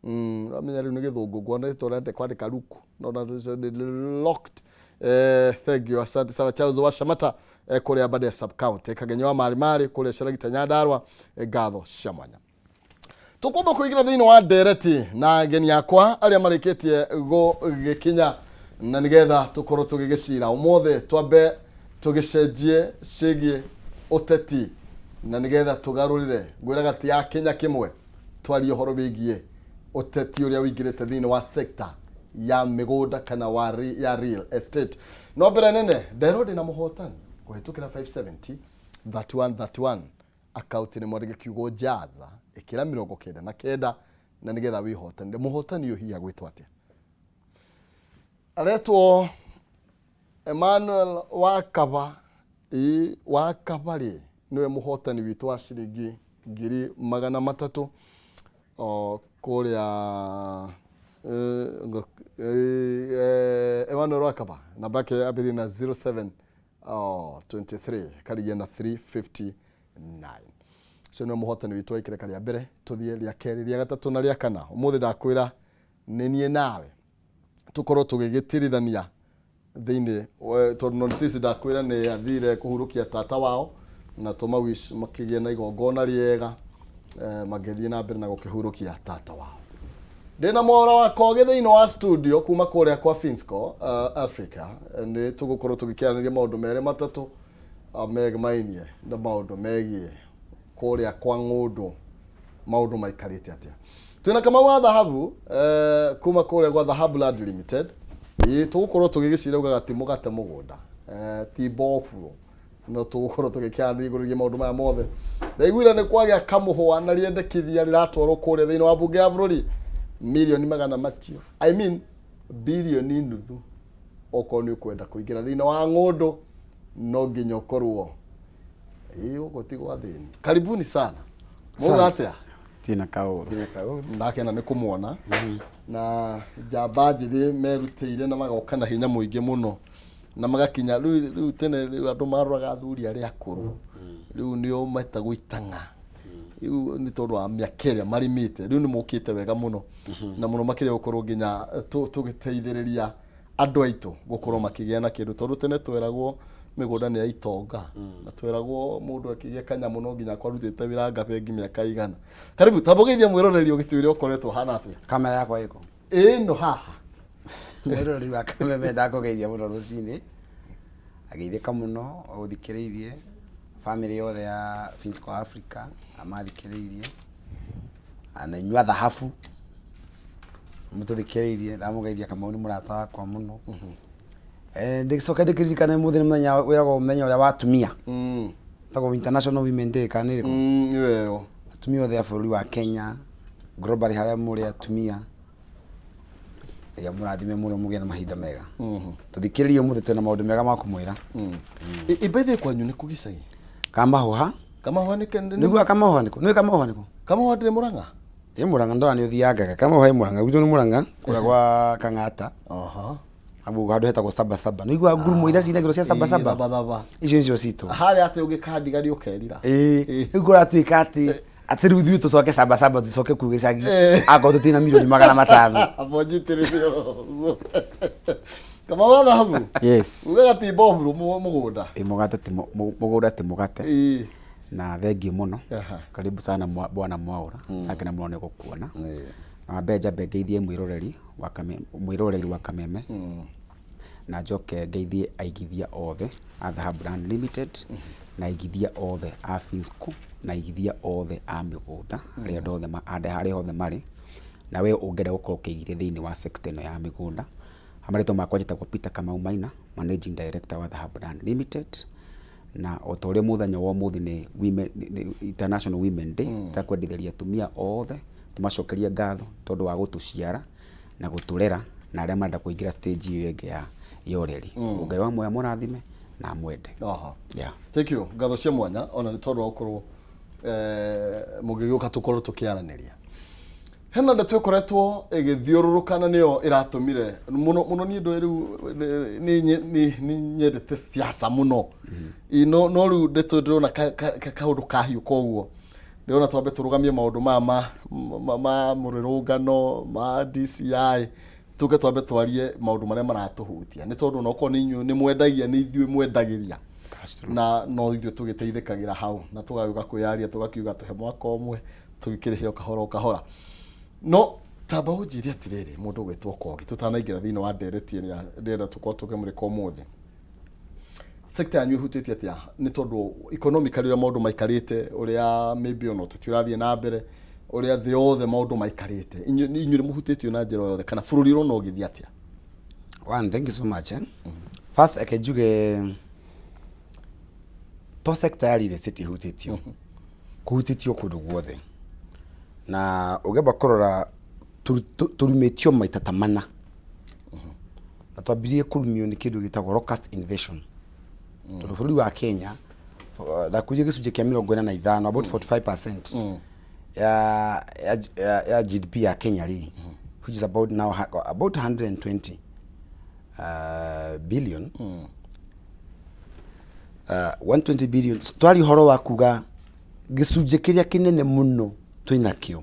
Ũramenya rĩu nĩ gĩthũngũ nguona rĩtwa ũrenda kwandĩka Luku no na nĩ locked. Thank you, asante sana Charles wa Shamata kũrĩa Aberdare sub county, Kagenyo wa Marĩ Marĩ kũrĩa Sharagita Nyandarua, ngatho cia mwanya. Tũkwamba kũingĩra thĩinĩ wa ndereti na ageni akwa arĩa marĩkĩtie gũgĩkinya, na nĩgetha tũkorwo tũgĩgĩcira ũmũthĩ, twambe tũgĩcenjie ciĩgiĩ ũteti na nĩgetha tũgarũrĩre ngwĩraga ti ya Kenya kĩmwe, twarie ũhoro wĩgiĩ ũteti ũrĩa ũingĩrĩte thĩinĩ wa sector ya mĩgũnda kana wa ya real estate. No mbere nene nderwo ndĩna mũhotani kũhĩtũkĩra 570 31 31 akaunti nĩ mwandĩke kiugo jaza, ĩkĩra 99 na nĩgetha wĩhotanĩre. Mũhotani ũyũ hihi agwĩtwo atĩa? Aretwo Emmanuel Wakaba. Ĩ Wakaba rĩ, nĩwe mũhotani witũ wa ciringi 300,000 o kũrĩa Emmanuel Wakaba. Namba yake yambĩrĩria na 07 23, karigia na 359. Ũcio nĩwe mũhotani witũ wa ikereka rĩa mbere. Tũthiĩ rĩa kerĩ, rĩa gatatũ na rĩa kana. Ũmũthĩ ndakwĩra nĩ niĩ nawe tũkorwo tũgĩgĩtirithania thĩinĩ tondũ non sisi ndakwĩra nĩ athire kũhurũkia tata wao na tũma wish makĩgĩe na igongona rĩega, magĩthiĩ na mbere na gũkĩhurũkia tata wao. Ndĩna mwara wa kogĩ thĩinĩ wa studio kuma kũrĩa kwa Finsco Africa. Nĩ tũgũkorwo tũgĩkĩaranĩria maũndũ merĩ matatũ megmainie na maũndũ megiĩ kũrĩa kwa ng'ũndũ, maũndũ maikarĩte atĩa. Twĩna Kamau wa Thahabu kuma kũrĩa gwa Dhahabu Land Limited. Ĩĩ tũgũkorwo tũgĩgĩcira ugaga ti mũgate mũgũnda, ti mboburo, no tũgũkorwo tũgĩkĩaranĩria igũrũ rĩgiĩ maũndũ maya mothe. Ndaiguire nĩ kwagĩa kamũhũa na rĩendekithia rĩratwarwo kũrĩa thĩinĩ wa mbunge ya bũrũri, mirioni magana matio, I mean birioni nuthu. Okorwo nĩ ũkwenda kũingĩra thĩinĩ wa ng'ũndũ no nginya ũkorwo ĩĩ gũkũ ti gwa thĩni. Karibuni sana. Mũga atĩa? Tina kaũru. Ndakena nĩ kũmuona na njamba njĩthĩ merutĩire na magoka na hinya mũingĩ mũno na magakinya rĩu. Tene rĩu andũ maroraga athuri arĩa akũrũ, rĩu nĩo metagwo itang'a, rĩu nĩ tondũ wa mĩaka ĩrĩa marĩmĩte. Rĩu nĩ mokĩte wega mũno na mũno makĩria gũkorwo nginya tũgĩteithĩrĩria andũ aitũ gũkorwo makĩgĩa na kĩndũ, tondũ tene tweragwo mĩgũnda nĩ ya itonga na tweragwo mũndũ akĩgĩa kanyamũ no nginya akorwo arutĩte wĩra anga bengi mĩaka igana. Karibu, tamba ũgeithie mwĩroreri ũgĩtwĩre ũkoretwo hana atĩa. Kamera yakwa ĩkũ? Ĩno haha. Mwĩroreri wa Kameme, ndakũgeithia mũno rũcinĩ. Ageithĩka mũno ũthikĩrĩirie family yothe ya Finsco Africa amathikĩrĩirie na inyuĩ a Thahabu mũtũthikĩrĩirie. Ndamũgeithia. Kamau nĩ mũrata wakwa mũno. Ndĩcoke ndĩkĩririkane mũthĩ nĩ mũthenya wĩragwo mũthenya ũrĩa wa atumia, tagwo International Women Day kana nĩ ĩrĩkũ? Nĩ weo. Atumia othe a bũrũri wa Kenya, globally, harĩa mũrĩ atumia, Ngai amũrathime mũno, mũgĩe na mahinda mega. Tũthikĩrĩrie ũmũthĩ, twĩna maũndũ mega ma kũmwĩra. Ibaithe kwanyu nĩ kũ gĩcagi? Kamahũha. Kamahũha nĩ Nĩguo Kamahũha nĩkũ? Nĩũĩ Kamahũha nĩkũ? Kamahũha ndĩrĩ Mũrang'a. Ĩ Mũrang'a, ndora nĩ ũthiangaga. Kamahũha ĩ Mũrang'a, gwitũ nĩ Mũrang'a, kũrĩa gwa Kang'ata. Hau handũ hetagwo Saba Saba. Nĩũiguaga ngurumo iria cinagĩrwo cia Saba Saba? Thaba thaba. Icio nĩcio citũ. Harĩa atĩ ũngĩkandiga nĩ ũkerira. Ĩĩ, rĩu kũratuĩka atĩ rĩu ithuĩ tũcoke Saba Saba, tũcoke kuu gĩcagi akorwo tũtirĩ na 500,000,000. Amba ũnjitĩrĩre ũguo. Kamau wa Thahabu. Yes. Ugaga ti mboburo mũgũnda. Ĩ mũgate ti mũgũnda ti mũgate. Na thengiũ mũno. Karibu sana bwana Mwaũra. Ndakena mũno nĩ gũkuona. Na wambe njambe ngeithie mwĩroreri wa Kameme. Na njoke ngeithie aigithia othe a Dhahabu Land Limited na aigithia othe a Finsco na aigithia othe a mĩgũnda arĩa andũ othe harĩa hothe marĩ. Na we ũngĩenda gũkorwo ũkĩigithia thĩinĩ wa sector ĩno ya mĩgũnda. Marĩtwa makwa njĩtagwo Peter Kamau Maina, Managing Director wa Dhahabu Land Limited. Na o ta ũrĩa mũthenya wa ũmũthĩ nĩ women, nĩ International Women Day, ndakwendithĩria atumia othe tũmacokerie ngatho tondũ wa gũtũciara na gũtũrera na arĩa marenda kũingĩra stage ĩyo ĩngĩ ya ũreri. Ngai wa muoyo amũrathime na amwende. Yeah. Thank you. Ngatho cia mwanya ona nĩ tondũ wa gũkorwo mũgĩgĩũka tũkorwo tũkĩaranĩria. Hena ndeto ĩkoretwo ĩgĩthiũrũrũka na nĩyo ĩratũmire mũno mũno niĩ ndũĩ rĩu nĩ nyendete siasa mũno. Ĩ, no rĩu ndeto ndĩrona kaũndũ kahiũ koguo. Ndĩrona twambe tũrũgamie maũndũ maya ma mũrũrũngano ma DCI, tũke twambe twarie maũndũ marĩa maratũhutia, nĩ tondũ onokorwo nĩ inyuĩ nĩ mwendagia, nĩ ithuĩ mwendagĩria na no ithuĩ tũgĩteithĩkagĩra hau, na tũgagĩũka kwĩyaria, tũgakiuga tũhe mwaka ũmwe tũgĩkĩrĩhe o kahora o kahora. No tamba ũnjĩre atĩrĩrĩ, mũndũ ũgwĩtwo Kogi, tũtanaingĩra thĩinĩ wa ndereti ĩrĩa ndĩrenda tũkorwo tũkĩmũrĩka ũmũthĩ, sector yanyu ĩhutĩtie atĩa? Nĩ tondũ economically ũrĩa maũndũ maikarĩte, ũrĩa maybe ona ũteti ũrathiĩ na mbere, ũrĩa thĩ yothe maũndũ maikarĩte, inyuĩ nĩ mũhutĩtio na njĩra o yothe, kana bũrũri ũrona ũgĩthiĩ atĩa? One, thank you so much. Eh? First, eke njuge to sector ya real estate ihutĩtio, kũhutĩtio kũndũ guothe, na ũngĩamba kũrora tũrumĩtio maita ta mana, na twambirie kũrumio nĩ kĩndũ gĩtagwo locust invasion, tondũ bũrũri wa Kenya ndakwĩrie gĩcunjĩ kĩa 45, about 45% ya GDP ya Kenya rĩ, which is about now about 120 billion, 120 billion. Twari ũhoro wa kuga gĩcunjĩ kĩrĩa kĩnene mũno twĩnakĩo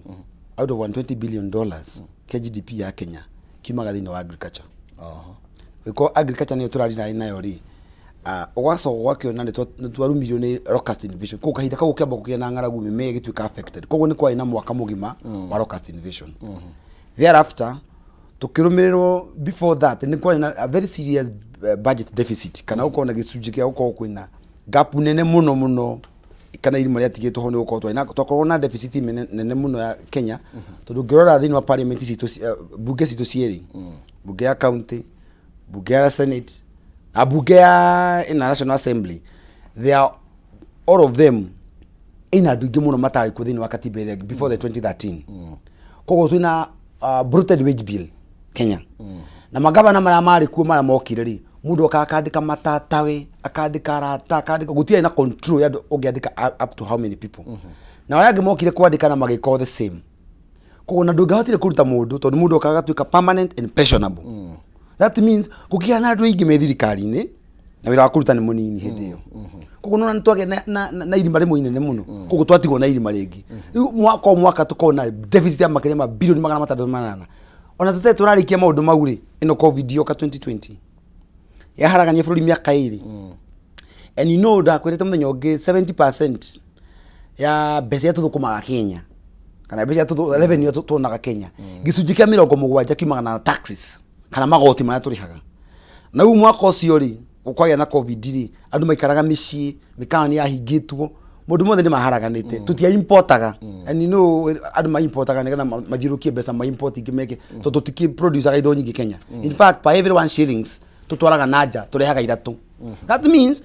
out of $120 billion kĩa GDP ya Kenya kiumaga thĩinĩ wa agriculture. Ũngĩkorwo agriculture nĩyo tũrari nayo rĩ, ũgacoka ũgakĩona nĩ twarumirio nĩ locust invasion. Koguo kahinda kau ũkĩamba kũgĩa na ng'aragu, mĩmera ĩgĩtuĩka affected, koguo nĩ kwarĩ na mwaka mũgima wa locust invasion. Thereafter tukĩrũmĩrĩrwo, before that nĩ kwarĩ na a very serious budget deficit, kana gũkorwo na gĩcunjĩ kĩa gũkorwo kwĩna gap nene mũno mũno, kana irima rĩatigĩtwo ho nĩ gũkorwo twarĩ na twakorwo na deficit nene mũno ya Kenya, tondũ ũngĩrora thĩinĩ wa parliament citũ, bunge citũ cierĩ, bunge ya county, bunge ya senate na bunge ya ina National Assembly, they are all of them ina andũ aingĩ mũno matarĩ kuo thĩinĩ wa katiba ĩrĩa before the 2013. Koguo twĩna bloated wage bill Kenya, na magavana marĩa marĩ kuo marĩa mokire rĩ, mũndũ okaga akandĩka matatawe, akandĩka arata, akandĩka, gũtirĩ na control ya andũ ũngĩandĩka up to how many people, na arĩa angĩ mokire kwandĩka na magĩka the same. Koguo na ndũngĩahotire kũruta mũndũ, tondũ mũndũ okaga agatuĩka permanent and pensionable. That means gũkĩgĩa na andũ aingĩ me thirikari-inĩ na wĩra wa kũruta nĩ mũnini hĩndĩ ĩyo. Koguo nona nĩtwagĩa na irima rĩmwe inene mũno, koguo twatigwo na irima rĩngĩ. Rĩu mwaka o mwaka tũkorwo na deficit ya makĩria ma bilioni 608. Ona tũtarĩ tũrarĩkia maũndũ mau rĩ, ĩno COVID yoka 2020 yaharagania bũrũri mĩaka 2. And you know, ndakwĩrĩte mũthenya ũngĩ, 70% ya mbeca iria tũthũkũmaga Kenya, kana mbeca iria revenue iria tuonaga Kenya, gĩcunjĩ kĩa 70 kiumaga na taxes kana magoti marĩa tũrĩhaga. Na rĩu mwaka ũcio rĩ, kwagĩa na COVID rĩ, andũ maikaraga mĩciĩ, mĩkawa nĩ yahingĩtwo, maũndũ mothe nĩ maharaganĩte, tũtia importaga. And you know, andũ ma importaga nĩgetha mathiũrũkie mbeca, ma import ingĩ meke, tondũ tũtikĩ producaga indo nyingĩ Kenya. In fact, per every one shillings tũtwaraga na nja, tũrehaga ithatũ. That means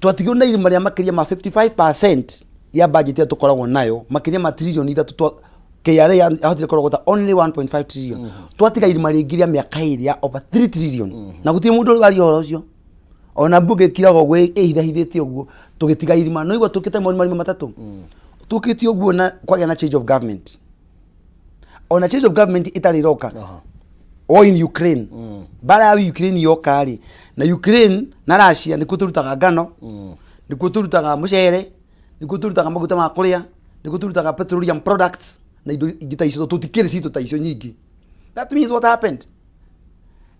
twatigirwo na irima rĩa makĩria ma 55% ya budget ĩrĩa tũkoragwo nayo, makĩria ma 3 trillion KRA yahotire kũrogota only 1.5 trillion. Twatiga irima rĩngĩ rĩa mĩaka 2 ya over 3 trillion, na gũtirĩ mũndũ waria ũhoro ũcio, ona mbunge ĩkiraga ũguo ĩhithahithĩte ũguo. Tũgĩtiga irima no igua tũkĩte marima matatũ tũkĩte ũguo, na kwagĩa na change of government. Ona change of government ĩtarĩ ĩroka, war in Ukraine, mbara ya Ukraine yoka rĩ, na Ukraine na Russia nĩkuo tũrutaga ngano, nĩkuo tũrutaga mũcere, nĩkuo tũrutaga maguta ma kũrĩa, nĩkuo tũrutaga petroleum products na indo ingĩ ta icio, tũtikĩrĩ citũ ta icio nyingĩ. That means what happened,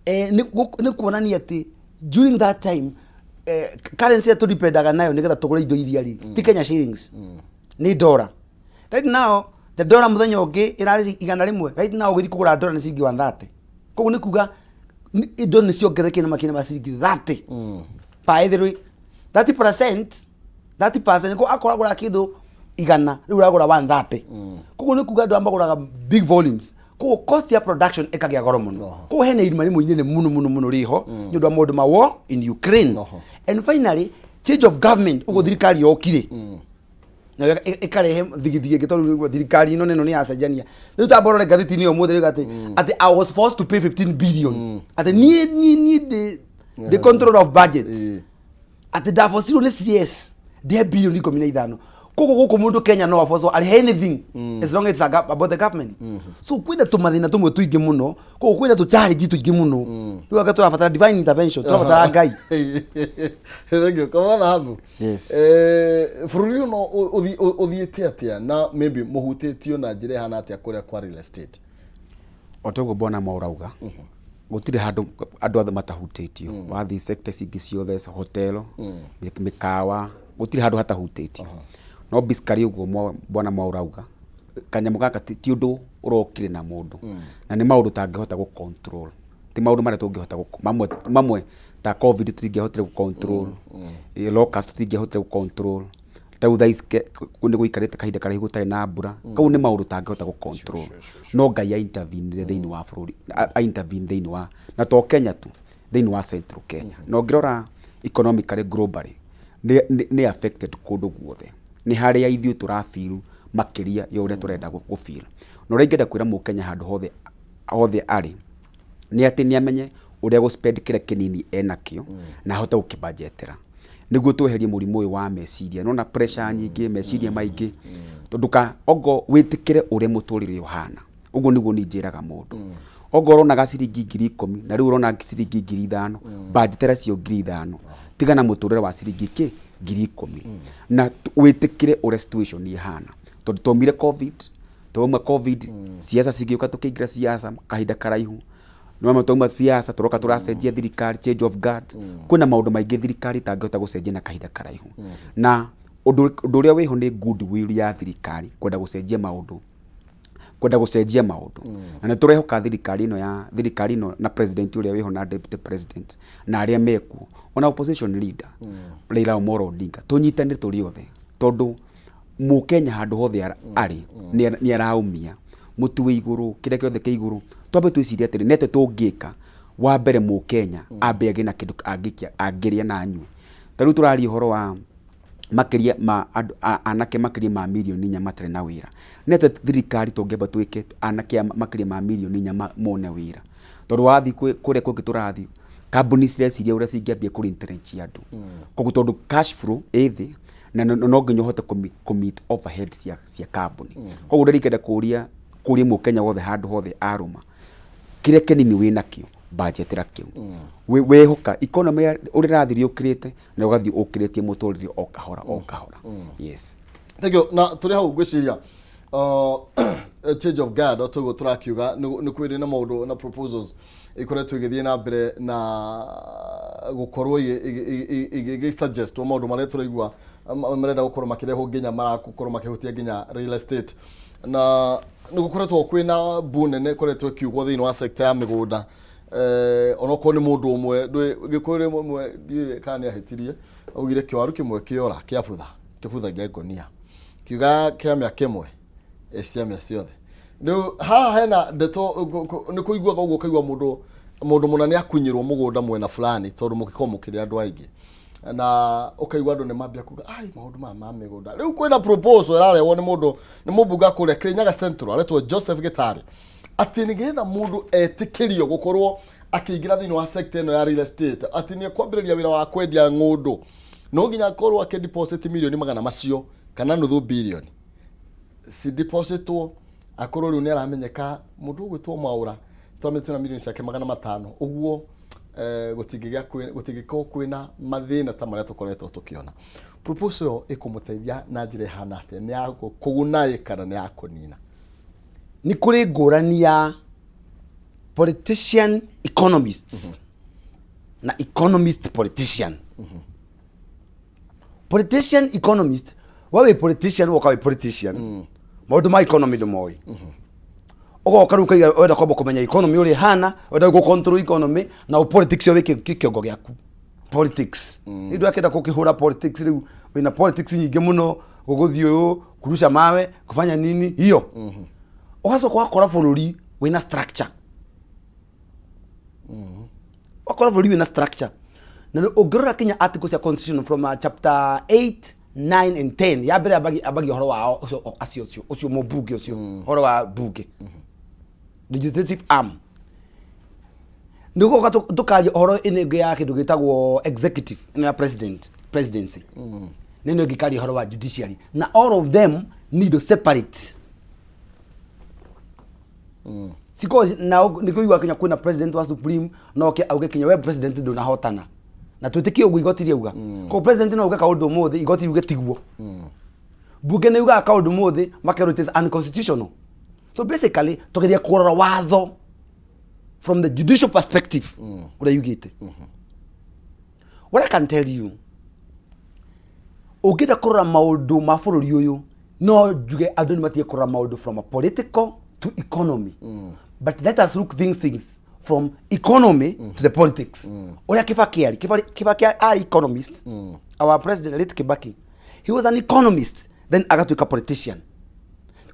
nĩ kuonania atĩ during that time, currency ĩrĩa tũdipendaga nayo nĩgetha tũgũre indo iria rĩ, ti Kenya shillings, nĩ dollar. Right now the dollar mũthenya ũngĩ ĩrarĩ 100, right now ũgĩthiĩ kũgũra dollar nĩ ciringi 130. Koguo nĩ kuga indo nĩ ciongererekire na makĩria ma ciringi 30 per every 30%, 30%. Ko akorwo agũra kĩndũ 100, rĩu ũragũra 130. Koguo nĩ kuga andũ aya magũraga big volumes, koguo cost ya production ĩkagĩa goro mũno. Koguo hena irima rĩmwe inene mũno mũno mũno rĩho nĩ ũndũ wa maũndũ ma war in Ukraine. And finally, change of government, ũguo thirikari yokire nayo ĩkarehe thigithigi ĩngĩ, tondũ rĩu thirikari ĩno nĩno nĩ yacenjania. Rĩu tamba ũrore ngathĩti-inĩ ũmũthĩ rĩu atĩ I was forced to pay 15 billion, atĩ niĩ ndĩ controller of budget, atĩ ndabocirwo nĩ CS ndĩhe 15 bilioni. Koguo gũkũ mũndũ Kenya no abocwo arĩhe anything as long as it's about the government. So kwĩna tũmathĩna tũmwe tũingĩ mũno, koguo kwĩna tũ challenge tũingĩ mũno. Rĩu anga tũrabatara divine intervention, tũrabatara Ngai. Thank you. Kama thahabu. Yes. Bũrũri ũyũ no ũthiĩte atĩa na maybe mũhutĩtio na njĩra ĩhana atĩa kũrĩa kwa real estate? O toguo bwana Mwaura auga, gũtirĩ handũ andũ othe matahutĩtio. Wathiĩ sectors ingĩ ciothe, hotel, mĩkawa, gũtirĩ handũ hatahutĩtio. No basically ũguo bwana Mwaura auga, kanyamũ gaka ti ũndũ ũrokire na mũndũ, na nĩ maũndũ tangĩhota gũ control, ti maũndũ marĩa tũngĩhota mamwe, mamwe ta COVID tũtingĩahotire gũ control, locust tũtingĩahotire gũ control. Ta rĩu thaa ici nĩ gũikarĩte kahinda karaihu gũtarĩ na mbura. Kau nĩ maũndũ tangĩhota gũ control, no Ngai a intervene thĩinĩ wa bũrũri, a intervene thĩinĩ wa, na to Kenya tu, thĩinĩ wa Central Kenya. Na ũngĩrora economically, globally, nĩ affected kũndũ guothe. Nĩ harĩa ithuĩ tũrafeel makĩria ya ũrĩa tũrenda gũfeel. Na ũrĩa ingĩenda kwĩra mũkenya handũ hothe hothe arĩ nĩ atĩ nĩ amenye ũrĩa gũ spend kĩrĩa kĩnini enakĩo na ahote gũkĩbajetera nĩguo tweherie mũrimũ ũyũ wa meciria, nona pressure nyingĩ, meciria maingĩ, tondũ ka ongo wĩtĩkĩre ũrĩa mũtũrĩre ũhana. Ũguo nĩguo niĩ njĩraga mũndũ, ongo ũronaga ciringi 10,000 na rĩu ũrona ciringi 5,000, banjetera cio 5,000, tigana mũtũrĩre wa ciringi kĩ 10,000 na wĩtĩkĩre ũrĩa situation ĩhana, tondũ twaumire COVID, twauma COVID, siasa cigĩũka, tũkĩingĩra siasa kahinda karaihu. Nĩwama twauma siasa, tũroka tũracenjia thirikari, change of guard. Kwĩna maũndũ maingĩ thirikari ĩtangĩhota gũcenjia na kahinda karaihu, na ũndũ ũrĩa wĩho nĩ goodwill ya thirikari kwenda gũcenjia maũndũ, kwenda gũcenjia maũndũ. Na nĩ tũrehoka thirikari ĩno ya thirikari ĩno na president ũrĩa wĩho na deputy president na arĩa mekuo, ona opposition leader Raila Amolo Odinga, tũnyitane tũrĩ othe, tondũ mũkenya handũ hothe arĩ nĩ araumia mũtu wĩ igũrũ, kĩrĩa gĩothe kĩ igũrũ. Twambe twĩcirie atĩrĩ, nĩ atĩa tũngĩka? Wa mbere, mũkenya ambe agĩe na kĩndũ angĩkia, angĩrĩa na anyue. Ta rĩu tũraria ũhoro wa makĩria ma andũ anake makĩria ma mirioni 4 matarĩ na wĩra. Nĩ atĩa thirikari tũngĩamba twĩke anake aya makĩria ma mirioni 4 mone wĩra? Tondũ wathiĩ kũrĩa kũngĩ tũrathiĩ, kambuni cireciria ũrĩa cingĩambia kũ retrench andũ, koguo tondũ cash flow ĩ thĩ na no nginya ũhote kũ meet overhead cia kambuni. Koguo ũrĩa ingĩenda kũria mũkenya wothe handũ hothe arũma, kĩrĩa kĩnini wĩnakĩo, budgetĩra kĩu. Wĩhoka economy ũrĩa ĩrathiĩ ũkĩrĩte na ũgathiĩ ũkĩrĩtie mũtũrĩre o kahora o kahora. Yes. Thank you. Na tũrĩ hau ngwĩciria change of guard, o toguo tũrakiuga, nĩ kwĩrĩ na maũndũ na proposals ikoretwo igĩthiĩ na mbere na gũkorwo igĩ suggest maũndũ marĩa tũraigua marenda gũkorwo makĩrehwo, nginya marakorwo makĩhutia nginya real estate. Na nĩ gũkoretwo kwĩna mbu nene ĩkoretwo ĩkiugwo thĩinĩ wa sector ya mĩgũnda, onokorwo nĩ mũndũ ũmwe gĩkũyũ ũmwe, ndiũĩ kana nĩ ahĩtirie, augire kĩwaru kĩmwe kĩora kĩabutha kĩbuthagia ngũnia, kiuga kĩamĩa kĩmwe ciamĩa ciothe. Rĩu haha hena ndeto nĩ kũiguaga ũguo, ũkaigua mũndũ mũna nĩ akunyĩrwo mũgũnda mwena fulani tondũ mũgĩkorwo mũkĩrĩ andũ aingĩ, na ũkaigua andũ nĩ mambia kuga ai maũndũ maya ma mĩgũnda. Rĩu kwĩna proposal ĩrarehwo nĩ mũndũ, nĩ mũmbunge kũrĩa Kirinyaga Central aretwo Joseph Gĩtarĩ, atĩ nĩgetha mũndũ etĩkĩrio gũkorwo akĩingĩra thĩinĩ wa sector ĩno ya real estate, atĩ nĩ ekwambĩrĩria wĩra wa kwendia ng'ũndũ, no nginya akorwo akĩ deposit mirioni magana macio kana nuthu bilioni cidepositwo, akorwo rĩu nĩ aramenyeka mũndũ ũgwĩtwo Mwaũra twamĩte na mirioni ciake 500 ũguo, gũtingĩkorwo kwĩna mathĩna ta marĩa tũkoretwo tũkĩona. Proposal ĩyo ĩkũmũteithia na njĩra ĩhana atĩa? Nĩ ya kũguna ĩ kana nĩ ya kũnina? Nĩ kũrĩ ngũrani ya politician economists na economist politician. Politician economist, we wĩ politician, woka wĩ politician, maũndũ ma economy ndũmoĩ. Ũgoka rĩu ũkaiga wenda kwamba kũmenya economy ũrĩa ĩhana, wenda gũ control economy na ũ politics ĩyo wĩ kĩongo gĩaku politics. Rĩu ndwakĩenda gũkĩhũra politics, rĩu wĩna politics nyingĩ mũno, gũgũthiĩ ũyũ kurusha mawe, kufanya nini hiyo. Ũgacoka ũgakora bũrũri wĩna structure, ũgakora bũrũri wĩna structure. Na ũngĩrora kinya article cia constitution from chapter 8, 9 and 10, ya mbere ambagia ũhoro wao ũcio acio ũcio mũmbunge ũcio, ũhoro wa bunge, legislative arm. Nĩguo tũkaria ũhoro ĩno ĩngĩ ya kĩndũ gĩtagwo executive, ĩno ya president, presidency. Na ĩno ĩngĩ ĩkaria ũhoro wa judiciary, na all of them need to separate. Siko na nĩkĩo ũiguaga kinya kwĩna president wa supreme, no oke auge kinya we president ndũnahotana, na twĩtĩkie ũguo igoti rĩauga. Koguo president no auge kaũndũ ũmũthĩ, igoti riuge tiguo. Mbunge nĩ yugaga kaũndũ ũmũthĩ, makerwo it is unconstitutional. So basically tũgeria kũrora watho from the judicial perspective ũrĩa yugĩte. What I can tell you, ũngĩenda kũrora maũndũ ma bũrũri ũyũ, no njuge andũ nĩ matige kũrora maũndũ from a political to economy, but let us look things from economy to the politics. Ũrĩa Kibaki arĩ, Kibaki arĩ economist. Our president, late Kibaki, he was an economist, then agatuĩka politician.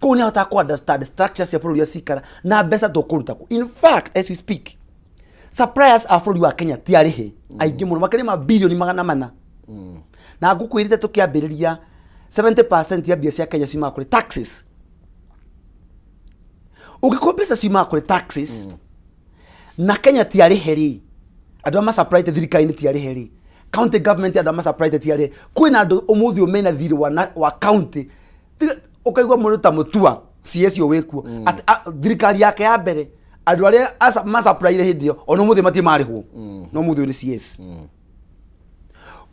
Koguo nĩ ahotaga ku understand structures cia bũrũri cikara na mbeca tũkũruta kũ. In fact, as we speak, suppliers a bũrũri wa Kenya ti arĩhe aingĩ mũno, makĩria ma birioni 400. Na ngũkwĩrĩte tũkĩambĩrĩria, 70% ya mbia cia Kenya ciumaga kũrĩ taxes. Ũngĩkorwo mbeca ciumaga kũrĩ taxes na Kenya ti arĩhe rĩ, andũ arĩa masupplyte thirikari-inĩ ti arĩhe rĩ, county government andũ arĩa masupplyte ti arĩhe, kwĩna andũ ũmũthĩ ũyũ mena thirĩ wa county. Ũkaigua mũndũ ta Mũtua CS ũyũ wĩkuo atĩ thirikari yake ya mbere, andũ arĩa masupplyire hĩndĩ ĩyo ona ũmũthĩ matirĩ marĩhwo, no ũmũthĩ ũyũ nĩ CS.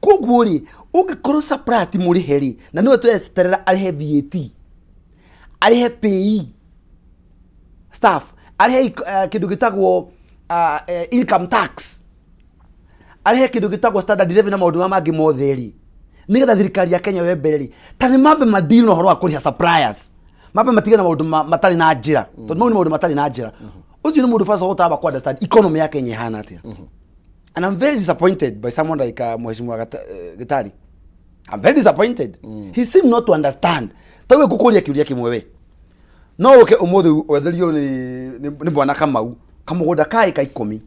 Koguo rĩ, ũngĩkorwo supplier ti mũrĩhe rĩ, na nĩwe tũreterera arĩhe VAT, arĩhe PAYE staff, arĩhe kĩndũ gĩtagwo income tax, arĩhe kĩndũ gĩtagwo standard revenue na maũndũ marĩa mangĩ mothe rĩ, nĩgetha thirikari ya Kenya yoe mbere rĩ, ta nĩ mambe madeal na ũhoro wa kũrĩha suppliers, mambe matige na maũndũ matarĩ na njĩra, tondũ mau nĩ maũndũ matarĩ na njĩra. Ũcio nĩ mũndũ first of all ũtaramba ku understand economy ya Kenya ĩhana atĩa. And I'm very disappointed by someone like Mheshimiwa Gitari. I'm very disappointed. He seemed not to understand. Ta we ngũkũria kĩũria kĩmwe, we no ũke ũmũthĩ wenderio nĩ bwana Kamau kamũgũnda ka ĩka 10,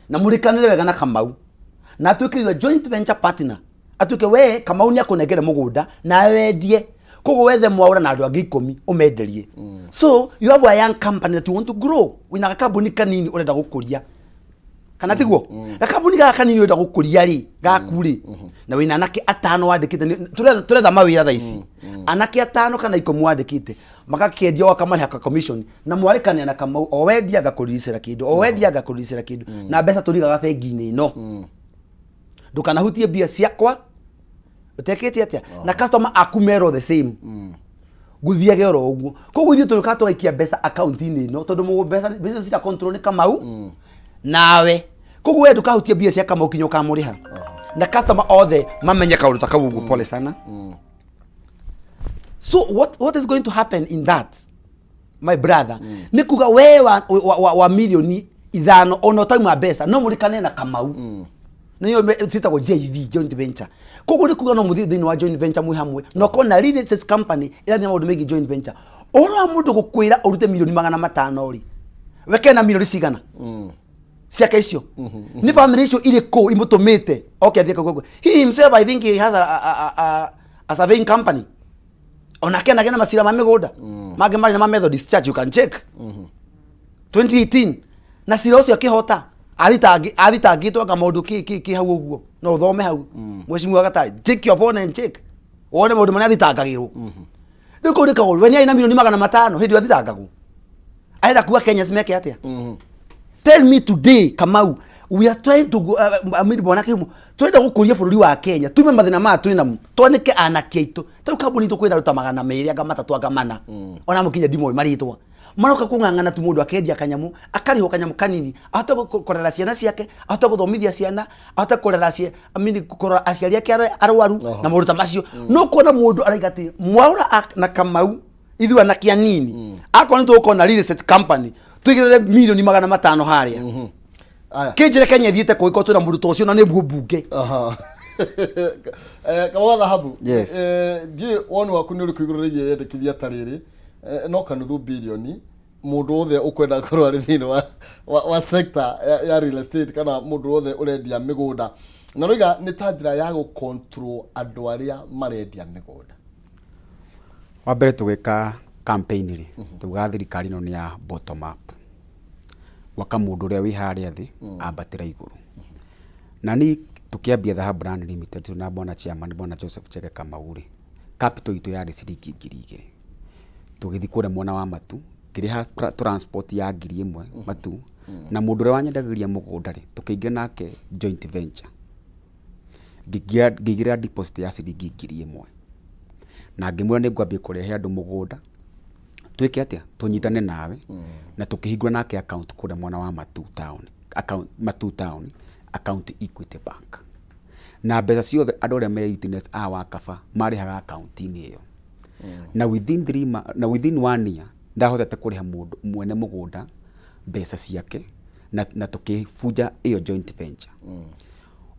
na mũrĩkanĩre wega na Kamau, na atuĩke your joint venture partner, atuĩke we Kamau nĩ akũnengere mũgũnda nawe wendie, koguo wethe Mwaũra na andũ angĩ 10 ũmenderie. So you have a young company that you want to grow, wĩna gakambuni kanini ũrenda gũkũria, kana tiguo? Gakambuni gaka kanini ũrenda gũkũria rĩ, gaku rĩ, na wĩna anake atano wandĩkĩte, tũretha mawĩra thaa ici, anake atano kana 10 wandĩkĩte, magakĩendia, ũkamarĩha ka commission, na mwarĩkanĩra na Kamau, o wendia ngakũriricĩra kĩndũ, o wendia ngakũriricĩra kĩndũ, na mbeca tũrigaga bengi-inĩ ĩno, ndũkanahutie mbia ciakwa ũtekĩte atĩa, na customer aku merwo the same, guthiage oro ũguo. Koguo ithuĩ tũrĩkaga tũgaikia mbeca akaunti-inĩ ĩno, tondũ mũgũ mbeca cira control nĩ Kamau nawe. Koguo we ndũkahutie mbia cia Kamau kinya ũkamũrĩha, na customer othe mamenye kaũndũ ta kau ũguo. Pole sana. So what is going to happen in that, my brother, nĩ kuga we wa mirioni 5 ona ũtauma mbeca, no mũrĩkane na Kamau, nĩyo ciĩtagwo JV, joint venture. Koguo nĩ kuga no mũthiĩ thĩinĩ wa joint venture mwĩ hamwe, na ũkorwo na real estate company ĩrathiĩ na maũndũ megiĩ joint venture. Ũhoro wa mũndũ gũkwĩra ũrute mirioni 500 rĩ, we kena mirioni cigana ciake icio? Nĩ family icio irĩkũ imũtũmĩte oke athiĩ kau? He himself, I think he has a surveying company. Onake anagĩa na macira ma mĩgũnda mangĩ marĩ na ma Methodist Church. You can check 2018, na cira ũcio akĩhota, athitangĩtwo anga maũndũ kĩ hau ũguo. No ũthome hau, Mheshimiwa Gatari, take your phone and check wone maũndũ marĩa athitangagĩrwo. Rĩu kũu nĩ kaũndũ, we nĩ arĩ na mirioni 500 hĩndĩ ĩyo athitangagwo, arenda kuga Kenya meke atĩa? Tell me today, Kamau, we are trying to go, I mean, bwana Kihumo, turenda gukuria bururi wa Kenya, tume mathina maya twĩ namo, twanĩke anake aitũ. Ta rĩu kambuni itũ kwĩna andũ ta 200 anga 3 anga 4, ona mũkinya ndimoĩ marĩtwa, maroka kũng'ang'ana tu. Mũndũ akendia kanyamũ, akarĩhwo kanyamũ kanini, ahote kũrera ciana ciake, ahote gũthomithia ciana, ahote kũrera I mean, kũrora aciari ake arĩa arwaru na maũndũ ta macio. No kuona mũndũ araiga atĩ Mwaũra na Kamau, ithuĩ anake anini, akorwo nĩ tũgũkorwo na real estate company, tũigĩrĩre mirioni 500 harĩa. Aya. Kĩnjĩre Kenya ĩthiĩte kũgĩkorwo twĩna mũndũ ta ũcio na nĩ mbunge. Aha. Kamau wa Thahabu. Yes. Ndiũĩ woni waku nĩ ũrĩkũ igũrũ rĩgiĩ rĩendekithia ta rĩrĩ, no kanuthu bilioni, mũndũ wothe ũkwenda korwo arĩ thĩinĩ wa sector ya real estate, kana mũndũ wothe ũrendia mĩgũnda, na roiga nĩ ta njĩra ya gũ control andũ arĩa marendia mĩgũnda. Wa mbere, tũgĩka campaign rĩ, tugaga thirikari ĩno nĩ ya bottom up, gwaka mũndũ ũrĩa wĩ harĩa thĩ ambatĩra igũrũ. Na ni Tũkĩambia Dhahabu Land Limited na bwana chairman, bwana Joseph Chege Kamau rĩ, capital itũ yarĩ ciringi 2000. Tũgĩthiĩ kũrĩa mwena wa Matu, ngĩrĩha transport ya 1000 Matu, na mũndũ ũrĩa wanyendagĩria mũgũnda rĩ, tũkĩingĩra nake joint venture. Ngĩigĩrĩra deposit ya ciringi 1000. Na ngĩmwĩra nĩ ngwambia kũrehe andũ mũgũnda, twĩke atĩa, tũnyitane nawe, na tũkĩhingũra nake account kũrĩa mwena wa Matu town, account, Matu town, account Equity Bank. Na mbeca ciothe andũ arĩa me witness a Wakaba marĩhaga account-inĩ ĩyo. Na within three ma, na within one year ndahotete kũrĩha mũndũ mwene mũgũnda mbeca ciake na tũkĩbunja ĩyo joint venture.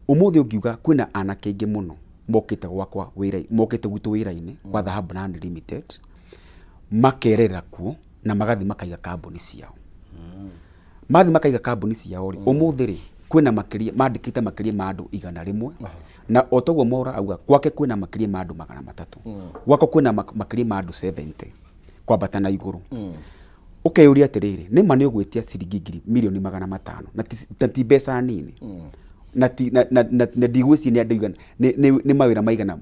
Ũmũthĩ ũngiuga kwĩna anake aingĩ mũno mokĩte gwakwa wĩra, mokĩte gwitũ wĩra-inĩ kwa Dhahabu Land Limited, makerera kuo na magathiĩ makaiga kambuni ciao. Mathiĩ makaiga kambuni ciao rĩ, ũmũthĩ rĩ, kwĩna makĩria, mandĩkĩte makĩria ma andũ 100, na o toguo Mwaura auga, gwake kwĩna makĩria ma andũ 300. Gwakwa kwĩna makĩria ma andũ 70 kwambata na igũrũ. Ũkeyũria atĩrĩrĩ, nĩ ma nĩ ũgwĩtia ciringi ngiri mirioni 500, na ti mbeca nini. Na ti, na, na, na, na ndigwĩciria nĩ andũ aigana, nĩ mawĩra maigana,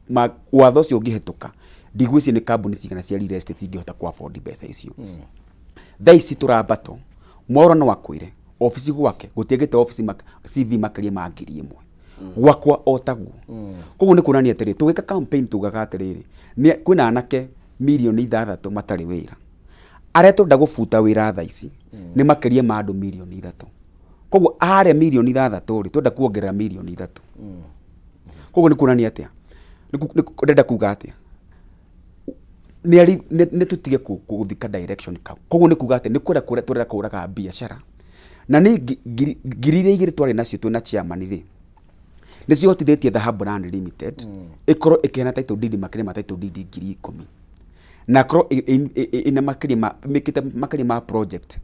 ma, watho ũcio ũngĩhetũka, ndigwĩciria nĩ kambuni cigana cia real estate cingĩhota ku afford mbeca icio. Thaa ici tũrambatwo, Mwaura no akwĩre, obici gwake, gũtiagĩte obici CV makĩria ma 1000. Gwakwa o taguo. Koguo nĩ kuonania atĩrĩrĩ, tũgĩka campaign tugaga atĩrĩrĩ, nĩ kwĩna anake mirioni 6 matarĩ wĩra. Arĩa tũrenda gũbuta wĩra thaa ici, nĩ makĩria ma andũ mirioni 3. Koguo arĩa mirioni 6 rĩ, tũrenda kuongerera mirioni 3. Koguo nĩ kuonania atĩa? Ndĩrenda kuga atĩa? Nĩ tũtige gũthika direction kau. Koguo nĩ kuga atĩ nĩ kwenda kũrĩa tũrenda kũraga biacara. Na nĩ 2000 twarĩ nacio twĩna chairman rĩ, nĩ cihotithĩtie Dhahabu Land Limited ĩkorwo ĩkĩheana title deed makĩria ma title deed 10,000. Na ĩkorwo ĩna makĩria ma, mĩkĩte makĩria ma project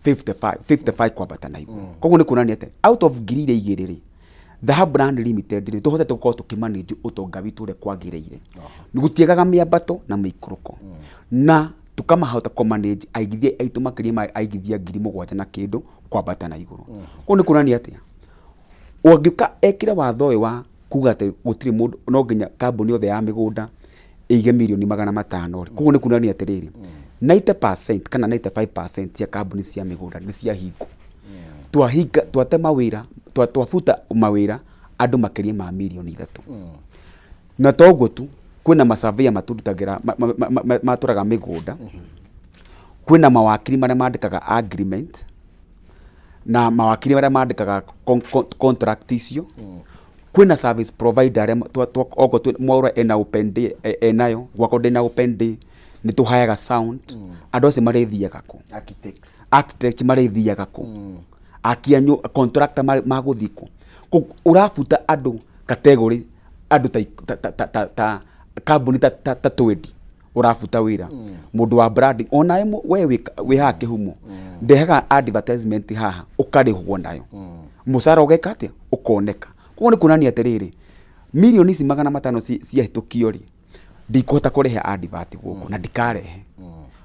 55 kwambata na igũrũ. Koguo nĩ kuonania atĩ out of 2000 rĩ, Dhahabu Land Limited rĩ, tũhotete gũkorwo tũkĩmanage ũtonga witũ ũrĩa kwagĩrĩire. Gũtiagaga mĩambato na mĩikũrũko. Na tũkamahota kũmanage aigithia aitũ makĩria ma aigithia 7,000 na kĩndũ kwambata na igũrũ. Koguo nĩ kuonania atĩa? Ũngĩũka ekĩre watho ũyũ wa kuga atĩ gũtirĩ mũndũ, no nginya kambuni yothe ya mĩgũnda ĩige mirioni 500 rĩ. Koguo nĩ kuonania atĩrĩrĩ, 90% kana 95% cia kambuni cia mĩgũnda nĩ ciahingwo. Twahinga, twate mawĩra, twabuta mawĩra andũ makĩria ma mirioni 3. Na to ũguo tu, kwĩna masurveyor matũrutagĩra, matũraga mĩgũnda. Kwĩna mawakiri marĩa mandĩkaga agreement, na mawakiri marĩa mandĩkaga contract icio. Kwĩna service provider arĩa okorwo Mwaura ena open day, enayo, gwakwa ndĩna open day, nĩ tũhayaga sound. Andũ acio marĩthiaga kũ? Architects. Architects marĩthiaga kũ? Aki a contractor magũthiĩ kũ? Ũrabuta andũ category, andũ ta kambuni ta 20 ũrabuta wĩra. Mũndũ wa branding, onawe we wĩ haha kĩhumo, ndehaga advertisement haha, ũkarĩhwo nayo. Mũcara ũgeka atĩa? Ũkoneka. Koguo nĩ kuonania atĩrĩrĩ, mirioni ici 500 ciahĩtũkio rĩ, ndikũhota kũrehe advert gũkũ na ndikarehe.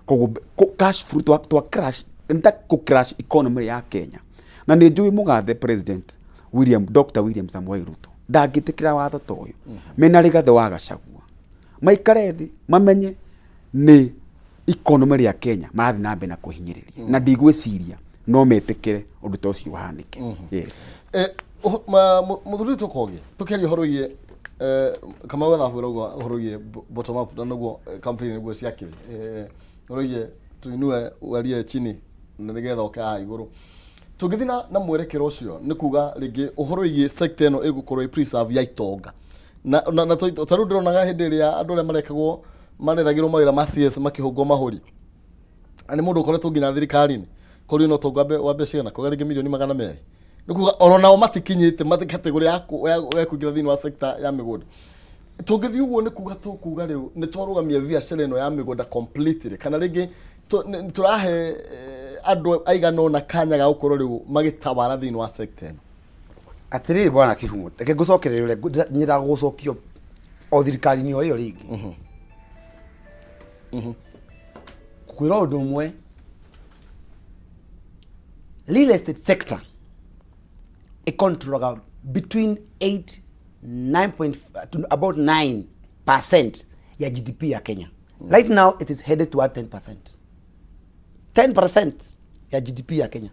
Koguo cash flow twa crash, nĩ ta kũ crash economy ya Kenya. Na nĩ njũĩ mũgathe President William, Dr. William Samoei Ruto ndangĩtĩkĩra watho ta ũyũ. Mena Rigathĩ wa Gachagua maikare thĩ mamenye nĩ economy ya Kenya marathiĩ na mbere na kũhinyĩrĩria, na ndigwĩciria no metĩkĩre ũndũ ta ũcio ũhanĩke. Yes. Mũthuri witũ Kogi, tũkĩaria ũhoro wĩgiĩ Kamau Gathabu ũrauga ũhoro wĩgiĩ bottom up, na nĩguo campaign nĩguo ciakĩrĩ ũhoro wĩgiĩ tuinue warie chini na nĩgetha ũke haha igũrũ. Tũngĩthiĩ na mwerekero ũcio, nĩ kuga rĩngĩ ũhoro wĩgiĩ sector ĩno ĩgũkorwo ĩ preserve ya itonga na ta rĩu ndĩronaga hĩndĩ ĩrĩa andũ arĩa marekagwo marethagĩrwo mawĩra ma CS makĩhũngwo mahũri, na nĩ mũndũ ũkoretwo nginya thirikari-inĩ kũrĩ no tongo wa mbeca cigana koga rĩngĩ mirioni 200, nĩ kuga oro nao matikinyĩte mati category ya kũingĩra thĩinĩ wa sector ya mĩgũnda. Tũngĩthiĩ ũguo, nĩ kuga tũkuga rĩu nĩ twarũgamia biacara ĩno ya mĩgũnda completely, kana rĩngĩ tũrahe andũ aigana ũna kanya ga gũkorwo rĩu magĩtawara thĩinĩ wa sector ĩno? Atĩrĩrĩ bwana Kĩhumo, reke ngũcokererie ũrĩa nyendaga gũcokio o thirikari-inĩ o ĩyo rĩngĩ. Kwĩra ũndũ ũmwe, real estate sector ĩcontrolaga Between 8 9 point, to about 9% ya GDP ya Kenya. Right now it is headed toward 10%. 10% ya GDP ya Kenya.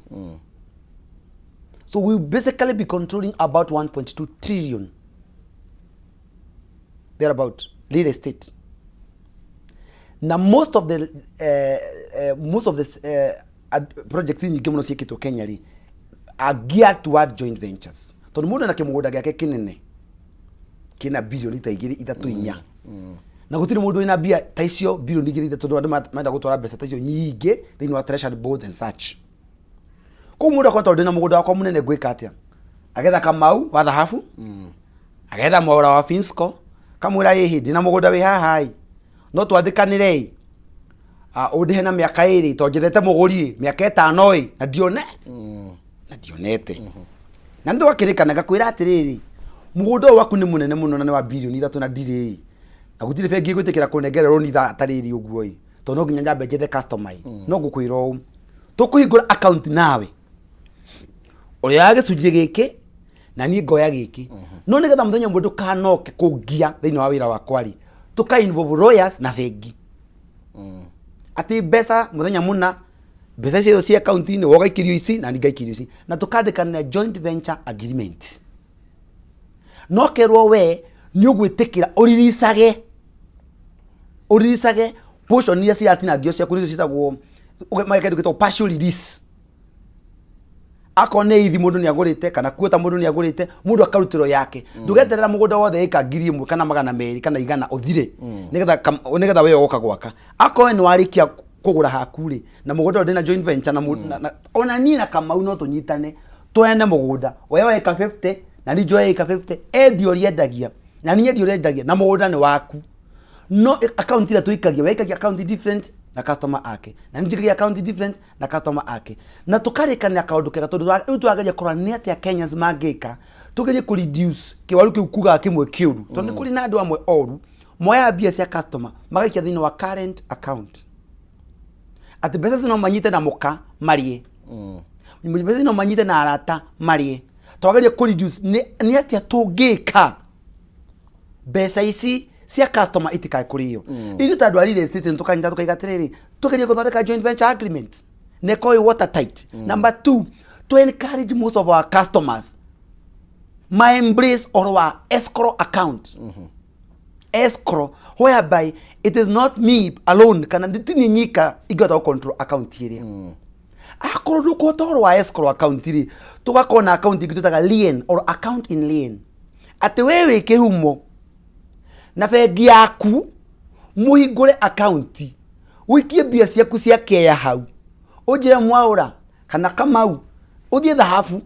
So we will basically be controlling about 1.2 trillion thereabout real estate. Na most of the projects nyingĩ mũno ciĩkĩtwo Kenya rĩ are geared toward joint ventures, tondũ mũndũ ena kĩmũgũnda gĩake kĩnene kĩna bilioni ta igĩrĩ, ithatũ, inya, na gũtirĩ mũndũ wĩna mbia ta icio bilioni igĩrĩ, ithatũ, tondũ andũ marenda gũtwara mbeca ta icio nyingĩ thĩinĩ wa treasury boards and such. Koguo mũndũ akorwo, tondũ ndĩna mũgũnda wakwa mũnene, ngwĩka atĩa? Agetha Kamau wa thahabu, agetha Mwaura wa Finsco, kamwĩra, "Ĩhĩ, ndĩna mũgũnda wĩ haha ĩ, no twandĩkanĩre ĩ, ũndĩhe na mĩaka 2, tondũ njethete mũgũri ĩ mĩaka 5 ĩ, na ndione na ndionete." Na nĩ twakĩrĩkana, ngakwĩra atĩrĩrĩ, mũgũnda ũyũ waku nĩ mũnene mũno na nĩ wa bilioni 3, na ndirĩ ĩ, na gũtirĩ bengi ĩgwĩtĩkĩra kũnengera rũni ithaa ta rĩrĩ ũguo ĩ, tondũ no nginya nyambe njethe customer ĩ. No ngũkwĩra ũũ, tũkũhingũra account nawe, ũrĩoya gĩcunjĩ gĩkĩ na niĩ ngoya gĩkĩ, no nĩgetha mũthenya ũmwe ndũkanoke kũngia thĩinĩ wa wĩra wakwa rĩ, tũka involve lawyers na bengi, atĩ mbeca mũthenya mũna, mbeca icio ci akaunti-inĩ, wogaikĩrio ici na niĩ ngaikĩrio ici, na tũkandĩkanĩra joint venture agreement. No kerwo we nĩ ũgwĩtĩkĩra ũriricage portion iria ciratinangio ciaku, nĩcio ciĩtagwo mageka kĩndũ gĩtagwo partial release. Akorwo nĩ ithi mũndũ nĩ agũrĩte kana kuota mũndũ nĩ agũrĩte, mũndũ akarutĩrwo yake. Ndũgeterera mũgũnda wothe ĩka 1,000 kana 200 kana 100 ũthire nĩgetha we ũgoka gwaka. Akorwo we nĩ warĩkia kũgũra haku rĩ, na mũgũnda ũyũ ndĩna joint venture na, ona niĩ na Kamau no tũnyitane twene mũgũnda, we oe ĩka 50 na niĩ njoe ĩka 50, endia ũrĩa endagia na niĩ endia ũrĩa endagia, na mũgũnda nĩ waku. No account ĩrĩa tũikagia, we ikagia account different na customer ake, na niĩ njikagia account different na customer ake, na tũkarĩkanĩra kaũndũ kega, tondũ rĩu tũrageria kũrora nĩ atĩa Kenyans mangĩka tugerie kũ reduce kĩwaru kĩu kugaga kĩmwe kĩũru, tondũ nĩ kũrĩ na andũ amwe oru moyaga mbia cia customer magaikia thĩinĩ wa current account, atĩ mbeca icio no manyite na mũka marĩe, mbeca icio no manyite na arata marĩe. Twagerie kũ reduce nĩ atĩa tũngĩka mbeca ici cia customer itikae kũrĩo. Ithuĩ ta andũ a real estate nĩ tũkanyita tũkaiga atĩrĩrĩ, tũgerie gũthondeka joint venture agreement na ĩkorwo ĩ watertight. Number two, to encourage most of our customers ma embrace ũhoro wa escrow account, escrow whereby it is not me alone kana ti niĩ nyika ingĩhota gũ control account ĩrĩa. Akorwo ndũkũhota ũhoro wa escrow account rĩ, tũgakorwo na account ĩngĩ twĩtaga lien or account in lien, atĩ we wĩ kĩhumo na bengi yaku mũhingũre account, ũikie mbia ciaku cia kea hau, ũnjĩre Mwaũra kana Kamau, ũthiĩ thahabu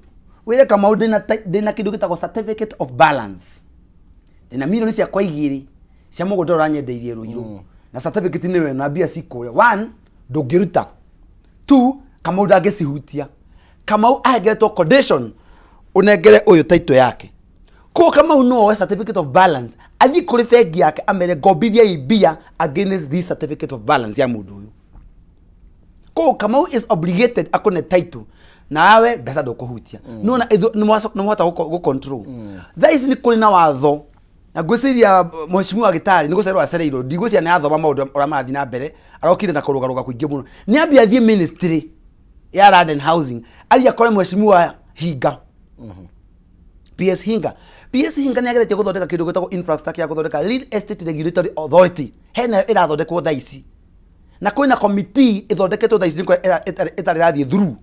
wĩre Kamau, ndĩna kĩndũ gĩtagwo certificate of balance, ndĩna milioni ciakwa 2 cia mũgũnda ũranyendeirie Rũirũ, na certificate nĩyo na mbia cikũrĩa. One, ndũngĩruta. Two, Kamau ndangĩcihutia. Kamau ahengeretwo condition ũnengere ũyũ title yake. Koguo Kamau no oe certificate of balance, athiĩ kũrĩ bengi yake, amere, "Ngombithiai mbia against this certificate of balance ya mũndũ ũyũ." Koguo Kamau is obligated akũne title, nawe mbeca ndũkũhutia. Nona nĩ mwahota gũ control. Thaa ici nĩ kũrĩ na watho, na ngwĩciria mheshimiwa Gĩtarĩ nĩ gũcererwo acereirwo. Ndigwĩciria nĩ athoma maũndũ ũrĩa marathiĩ na mbere. Arokire na kũrũgarũga kũingĩ mũno. Nĩ ambia athiĩ ministry ya land and housing, athiĩ akore mheshimiwa Hinga, PS Hinga. PS Hinga nĩ ageretie gũthondeka kĩndũ gĩtagwo infrastructure ya gũthondeka Real Estate Regulatory Authority. Hena ĩrathondekwo thaa ici, na kwĩna committee ĩthondeketwo thaa ici nĩko ĩtarĩ ĩrathiĩ through.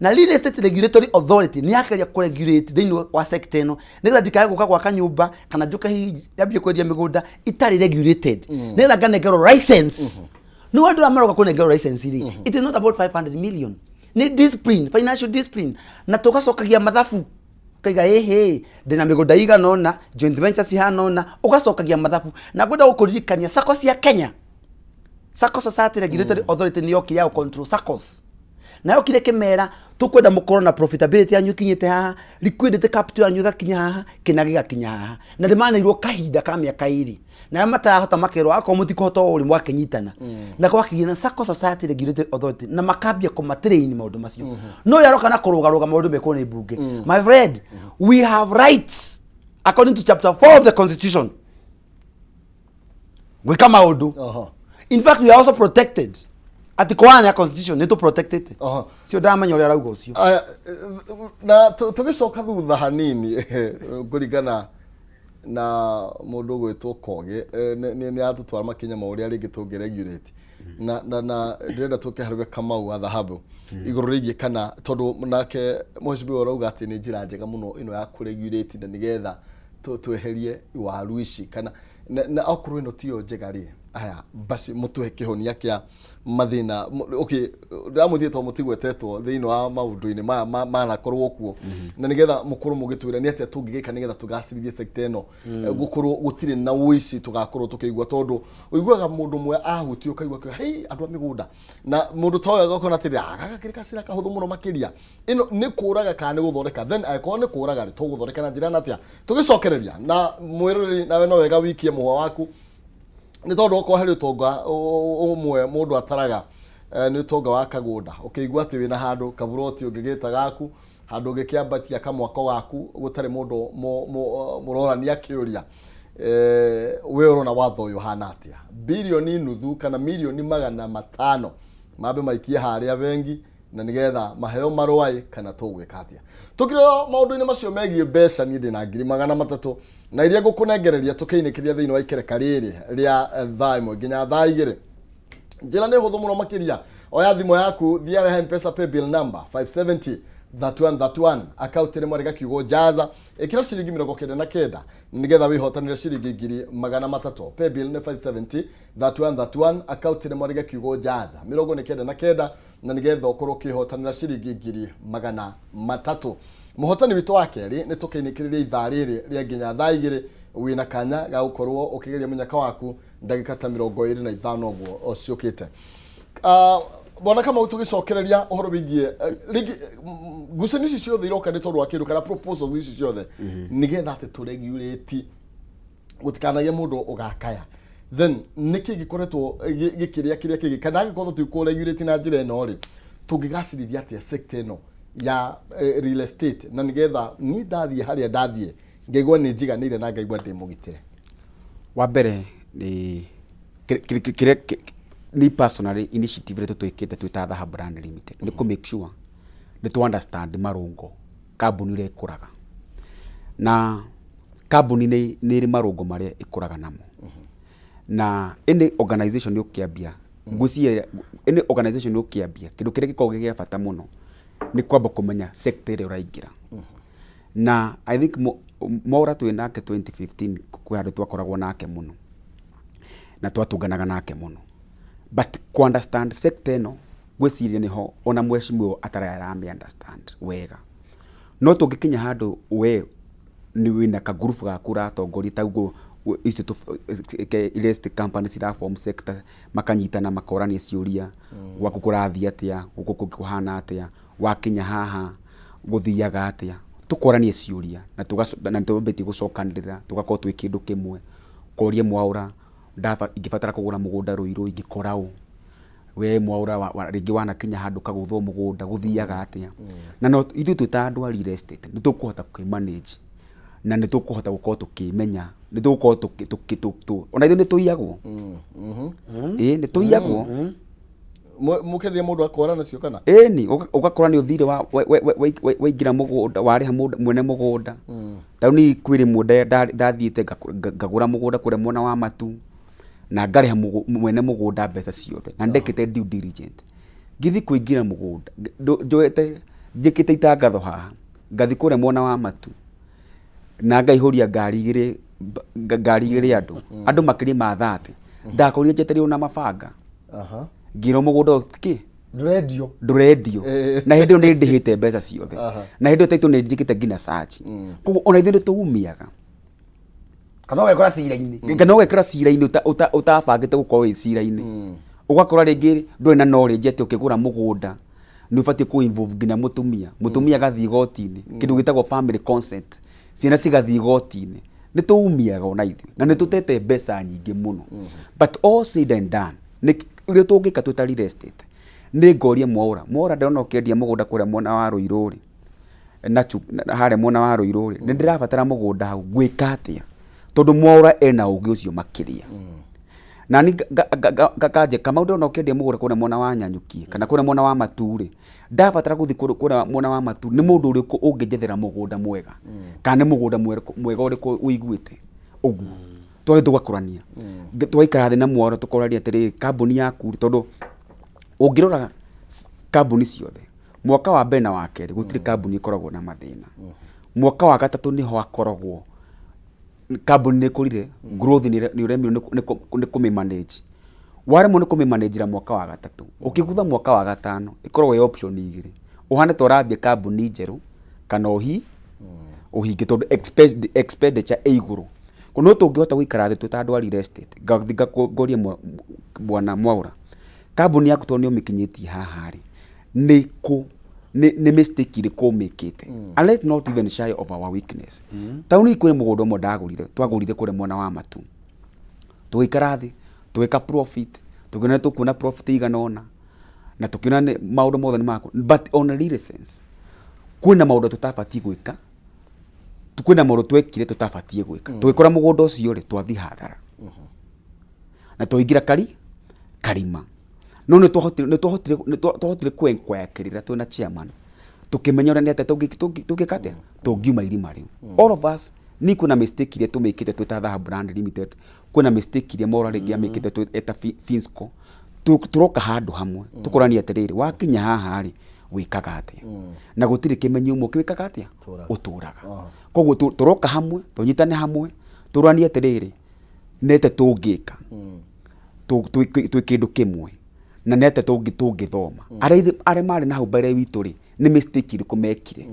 Na Real Estate Regulatory Authority nĩ yageria kũregulate thĩinĩ wa sector ĩno, nĩgetha ndikae gũka gwaka nyũmba kana njũke hihi yambie kwendia mĩgũnda itarĩ regulated, nĩgetha nganengerwo license. Nĩ andũ arĩa maroka kũnengerwo license rĩ, it is not about 500 million, nĩ discipline, financial discipline, na tũgacokagia mathabu kaiga, ĩhĩ, ndĩna mĩgũnda igana ũna, joint ventures cihana ũna, ũgacokagia mathabu. Na ngwenda gũkũririkania sacco cia Kenya, Sacco Society Regulatory Authority nĩ yokire ya control SACCOs, na yokire kĩmera Tũkwenda mũkorwo na profitability yanyu ikinyĩte haha, liquidity capital yanyu ĩgakinya haha, kĩna gĩgakinya haha. Na nĩ maneirwo kahinda ka mĩaka 2, na arĩa matarahota makerwo akorwo mũtikũhota ũũ rĩ, mwakĩnyitana. Na gwakĩgĩa na Sacco Society Regulatory Authority na makambia kũmatrain maũndũ macio. No ũrĩa aroka na kũrũgarũga maũndũ mekwo nĩ mbunge, my friend, we have rights according to chapter 4 of the constitution gwĩka maũndũ. In fact, we are also protected. Article 1 ya constitution nĩ tũ protected. Cio ndamenya ũrĩa arauga ũcio. Aya, na tũgĩcoka thutha hanini, kũringana na mũndũ ũgwĩtwo Kogi, nĩ atũtwara makinya ma ũrĩa rĩngĩ tũngĩ regulate, na ndĩrenda tũke harĩ Kamau wa Dhahabu igũrũ rĩgiĩ kana tondũ nake mheshimiwa ũrauga atĩ nĩ njĩra njega mũno ĩno ya kũregulate na nĩgetha tweherie waru ici, kana na okorwo ĩno tiyo njega rĩ, aya basi mũtũhe kĩhonia kĩa mathĩna. Okay, ndĩramũthiĩ tondũ mũtigwetetwo thĩinĩ wa maũndũ-inĩ maya manakorwo kuo, na nĩgetha mũkorwo mũgĩtwĩra nĩ atĩa tũngĩgĩka nĩgetha tũgacĩrithie sector ĩno, gũkorwo gũtirĩ na ũici tũgakorwo tũkĩigua, tondũ ũiguaga mũndũ ũmwe ahutio ũkaigua kĩ hei andũ a mĩgũnda, na mũndũ ta ũyũ agakona atĩrĩ, "Ah, gaka kĩrĩ gacĩra kahũthũ mũno makĩria, ĩno nĩ kũraga kana nĩ gũthondeka?" Then angĩkorwo nĩ kũraga rĩ, tũgũthondeka na njĩra na atĩa? Tũgĩcokereria na mwĩroreri, nawe no wega wikie mũhwa waku, nĩ tondũ okorwo harĩ ũtonga ũmwe mũndũ ataraga, nĩ ũtonga wa kagũnda. Ũkĩigua atĩ wĩna handũ kaburoti ũngĩgĩta gaku, handũ ũngĩkĩambatia kamwako gaku gũtarĩ mũndũ mũrorania kĩũria, we ũrona watho ũyũ ũhana atĩa? Bilioni nuthu kana milioni 500 mambe maikie harĩa bengi na nigetha maheo marũa, kana tũgwĩka atĩa? Tũkĩrĩ maũndũ-inĩ macio megiĩ mbeca, niĩ ndĩna 300,000 na iria ngũkũnengereria tũkĩinĩkĩria thĩinĩ wa ikereka rĩrĩ rĩa thaa 1 nginya thaa 2. Njĩra nĩ hũthũ mũno makĩria. Oya thimũ yaku, thiĩ harĩa Mpesa paybill number 570 3131, akaunti nĩ mwarĩga kiugo jaza, ĩkĩra ciringi 99 nĩgetha wĩhotanĩre ciringi 300,000. Paybill nĩ 570 3131, akaunti nĩ mwarĩga kiugo jaza 99, na nĩgetha ũkorwo ũkĩhotanĩra ciringi 300,000. Mũhotani witũ wa kerĩ nĩ tũkĩinĩkĩrĩria ithaa rĩrĩ rĩa nginya thaa 2, wĩna kanya ga gũkorwo ũkĩgeria mũnyaka waku ndagĩka ta 25 ũguo ciũkĩte. Bwana Kamau, tũgĩcokereria ũhoro wĩgiĩ rĩngĩ ngucanio ici ciothe iroka nĩ tondũ wa kĩndũ kana proposals ici ciothe nĩgetha atĩ tũregulate gũtikanagie mũndũ ũgakaya, then nĩkĩ gĩkoretwo gĩkĩrĩa kĩrĩa kĩngĩ, kana angĩkorwo tũtikũregulate na njĩra ĩno rĩ, tũngĩgacĩrithia atĩa sector ĩno ya real estate, na nĩgetha niĩ ndathiĩ harĩa ndathiĩ ngaigua nĩ njiganĩire na ngaigua ndĩ mũgitĩre? Wa mbere nĩ kĩrĩa ni personally initiative ĩrĩa tũtwĩkĩte twĩ ta Dhahabu Land Limited nĩ kũ make sure nĩ tũ understand marũngo kambuni ũrĩa ĩkũraga, na kambuni nĩ ĩrĩ marũngo marĩa ĩkũraga namo, na any organization ũkĩambia, ngwĩciria any organization ũkĩambia, kĩndũ kĩrĩa gĩkoragwo gĩ gĩa bata mũno nĩ kwamba kũmenya sector ĩrĩa ũraingĩra. Na I think Mwaura twĩ nake 2015 kwĩ handũ twakoragwo nake mũno na twatũnganaga nake mũno, but ku understand sector ĩno ngwĩciria nĩho ona mheshimiwa atarĩ aramĩ understand wega. No tũngĩkinya handũ we nĩ wĩna kagurubu gaku ũratongoria, ta ũguo icio real estate company cira form sector, makanyitana, makorania ciũria, gwaku kũrathiĩ atĩa, gũkũ kũngĩ kũhana atĩa, wakinya haha gũthiaga atĩa, tũkoranie ciũria na nĩtwambĩtie gũcokanĩrĩra tũgakorwo twĩ kĩndũ kĩmwe. Korie Mwaura, ingĩbatara kũgũra mũgũnda Ruiru ingĩkora ũ? We Mwaura rĩngĩ wanakinya handũ kagũthwo mũgũnda gũthiaga atĩa? Na no ithuĩ twĩ ta andũ a real estate nĩ tũkũhota kwĩ manage na nĩ tũkũhota gũkorwo tũkĩmenya nĩ tũgũkorwo tũkĩ ona ithuĩ nĩ tũiyagwo, ĩĩ, nĩ tũiyagwo. Mũkendia mũndũ akora nacio kana? Ĩni, ũgakora nĩ ũthire waingĩra mũgũnda, warĩha mwene mũgũnda. Ta rĩu niĩ kwĩ rĩmwe ndathiĩte ngagũra mũgũnda kũrĩa mwena wa Matu na ngarĩha mwene mũgũnda mbeca ciothe na ndekĩte due diligent. Ngĩthiĩ kũingĩra mũgũnda njoete njĩkĩte itangatho haha, ngathiĩ kũrĩa mwena wa Matu na ngaihũria ngari igĩrĩ, ngari igĩrĩ andũ makĩria ma 30. Ndakorire njetereirwo na mabanga. Ngĩrwo mũgũnda ũyũ kĩ Ndũrendio. Ndũrendio. Na hĩndĩ ĩyo nĩ ndĩhĩte mbeca ciothe. Na hĩndĩ ĩyo taitũ nĩ njĩkĩte nginya search. Koguo ona ithuĩ nĩ tũumiaga. Kana ũgekora cira-inĩ. Kana ũgekora cira-inĩ ũtabangĩte gũkorwo wĩ cira-inĩ. Ũgakora rĩngĩ ndũrĩ na knowledge atĩ ũkĩgũra mũgũnda Nĩ ũbatiĩ kũ involve nginya mũtumia, mũtumia agathiĩ igoti-inĩ, kĩndũ gĩtagwo family consent, ciana cigathiĩ igoti-inĩ. Nĩ tũumiaga ona ithuĩ na nĩ tũtete mbeca nyingĩ mũno, but all said and done, nĩ ũrĩa tũngĩka twĩ ta real estate, nĩ ngorie Mwaũra, Mwaũra, ndĩrona ũkĩendia mũgũnda kũrĩa mwena wa Rũirũ rĩ, na harĩa mwena wa Rũirũ rĩ, nĩ ndĩrabatara mũgũnda hau, ngwĩka atĩa? Tondũ Mwaũra ena ũgĩ ũcio makĩria. Na ni nganje Kamau, ndĩrona ũkĩendia mũgũnda kũrĩa mwena wa Nyanyuki kana kũrĩa mwena wa Matuu rĩ, ndabatara gũthiĩ kũrĩa mwena wa Matuu, nĩ mũndũ ũrĩkũ ũngĩnjethera mũgũnda mwega, kana nĩ mũgũnda mwega ũrĩkũ ũiguĩte ũguo? Twathiĩ tũgakũrania, tũgaikara thĩ na Mwaũra, tũkorania atĩrĩrĩ, kambuni yaku rĩ, tondũ ũngĩrora kambuni ciothe, mwaka wa mbere na wa kerĩ gũtirĩ kambuni ĩkoragwo na mathĩna. Mwaka wa gatatũ nĩho akoragwo kambuni nĩ ĩkũrire, growth nĩ ũremirwo nĩ kũmĩ manage. Waremwo nĩ kũmĩ manage ra mwaka wa gatatũ, ũkĩgutha mwaka wa gatano, ĩkoragwo ĩ option igĩrĩ: ũhane ta ũrambia kambuni njerũ kana ũhinge, tondũ expenditure ĩ igũrũ. No tũngĩhota gũikara thĩ twĩ ta andũ a real estate, ngathiĩ ngorie bwana Mwaũra, kambuni yaku tondũ nĩ ũmĩkinyĩtie haha rĩ, nĩ kũ nĩ mistake irĩkũ ũmĩkĩte? And let not even shy of our weakness. Taũni kwĩ mũgũnda ũmwe ndagũrire, twagũrire kũrĩa mwena wa Matu, tũgĩikara thĩ, tũgĩka profit, tũkĩona nĩ tũkuona profit igana ũna, na tũkĩona nĩ maũndũ mothe nĩ maku, but on a real sense kwĩna maũndũ tũtabatiĩ gwĩka, kwĩna maũndũ twekire tũtabatiĩ gwĩka. Tũgĩkora mũgũnda ũcio rĩ, twathiĩ hathara na twaingĩra karima, no nĩ twahotire kũ enquire kĩrĩra twĩna chairman, tũkĩmenya ũrĩa nĩ atĩa tũngĩka, atĩa tũngiuma irima rĩu. All of us ni kwĩna mistake iria tũmĩkĩte twĩ ta Dhahabu Brand Limited, kwĩna mistake iria Mwaũra rĩngĩ amĩkĩte twĩ eta Finsco. Tũroka handũ hamwe, tũkorania atĩrĩrĩ, wakinya haha rĩ, wĩkaga atĩa? Na gũtirĩ kĩmenyi ũmwe kĩwĩkaga atĩa. Ũtũraga. Ũtũraga. Koguo tũroka hamwe, tũnyitane hamwe, tũranie atĩrĩrĩ, nĩte tũngĩka twĩ kĩndũ kĩmwe, na nĩ atĩa tũngĩthoma arĩa marĩ na hau mbere witũ rĩ, nĩ mistake irĩkũ mekire,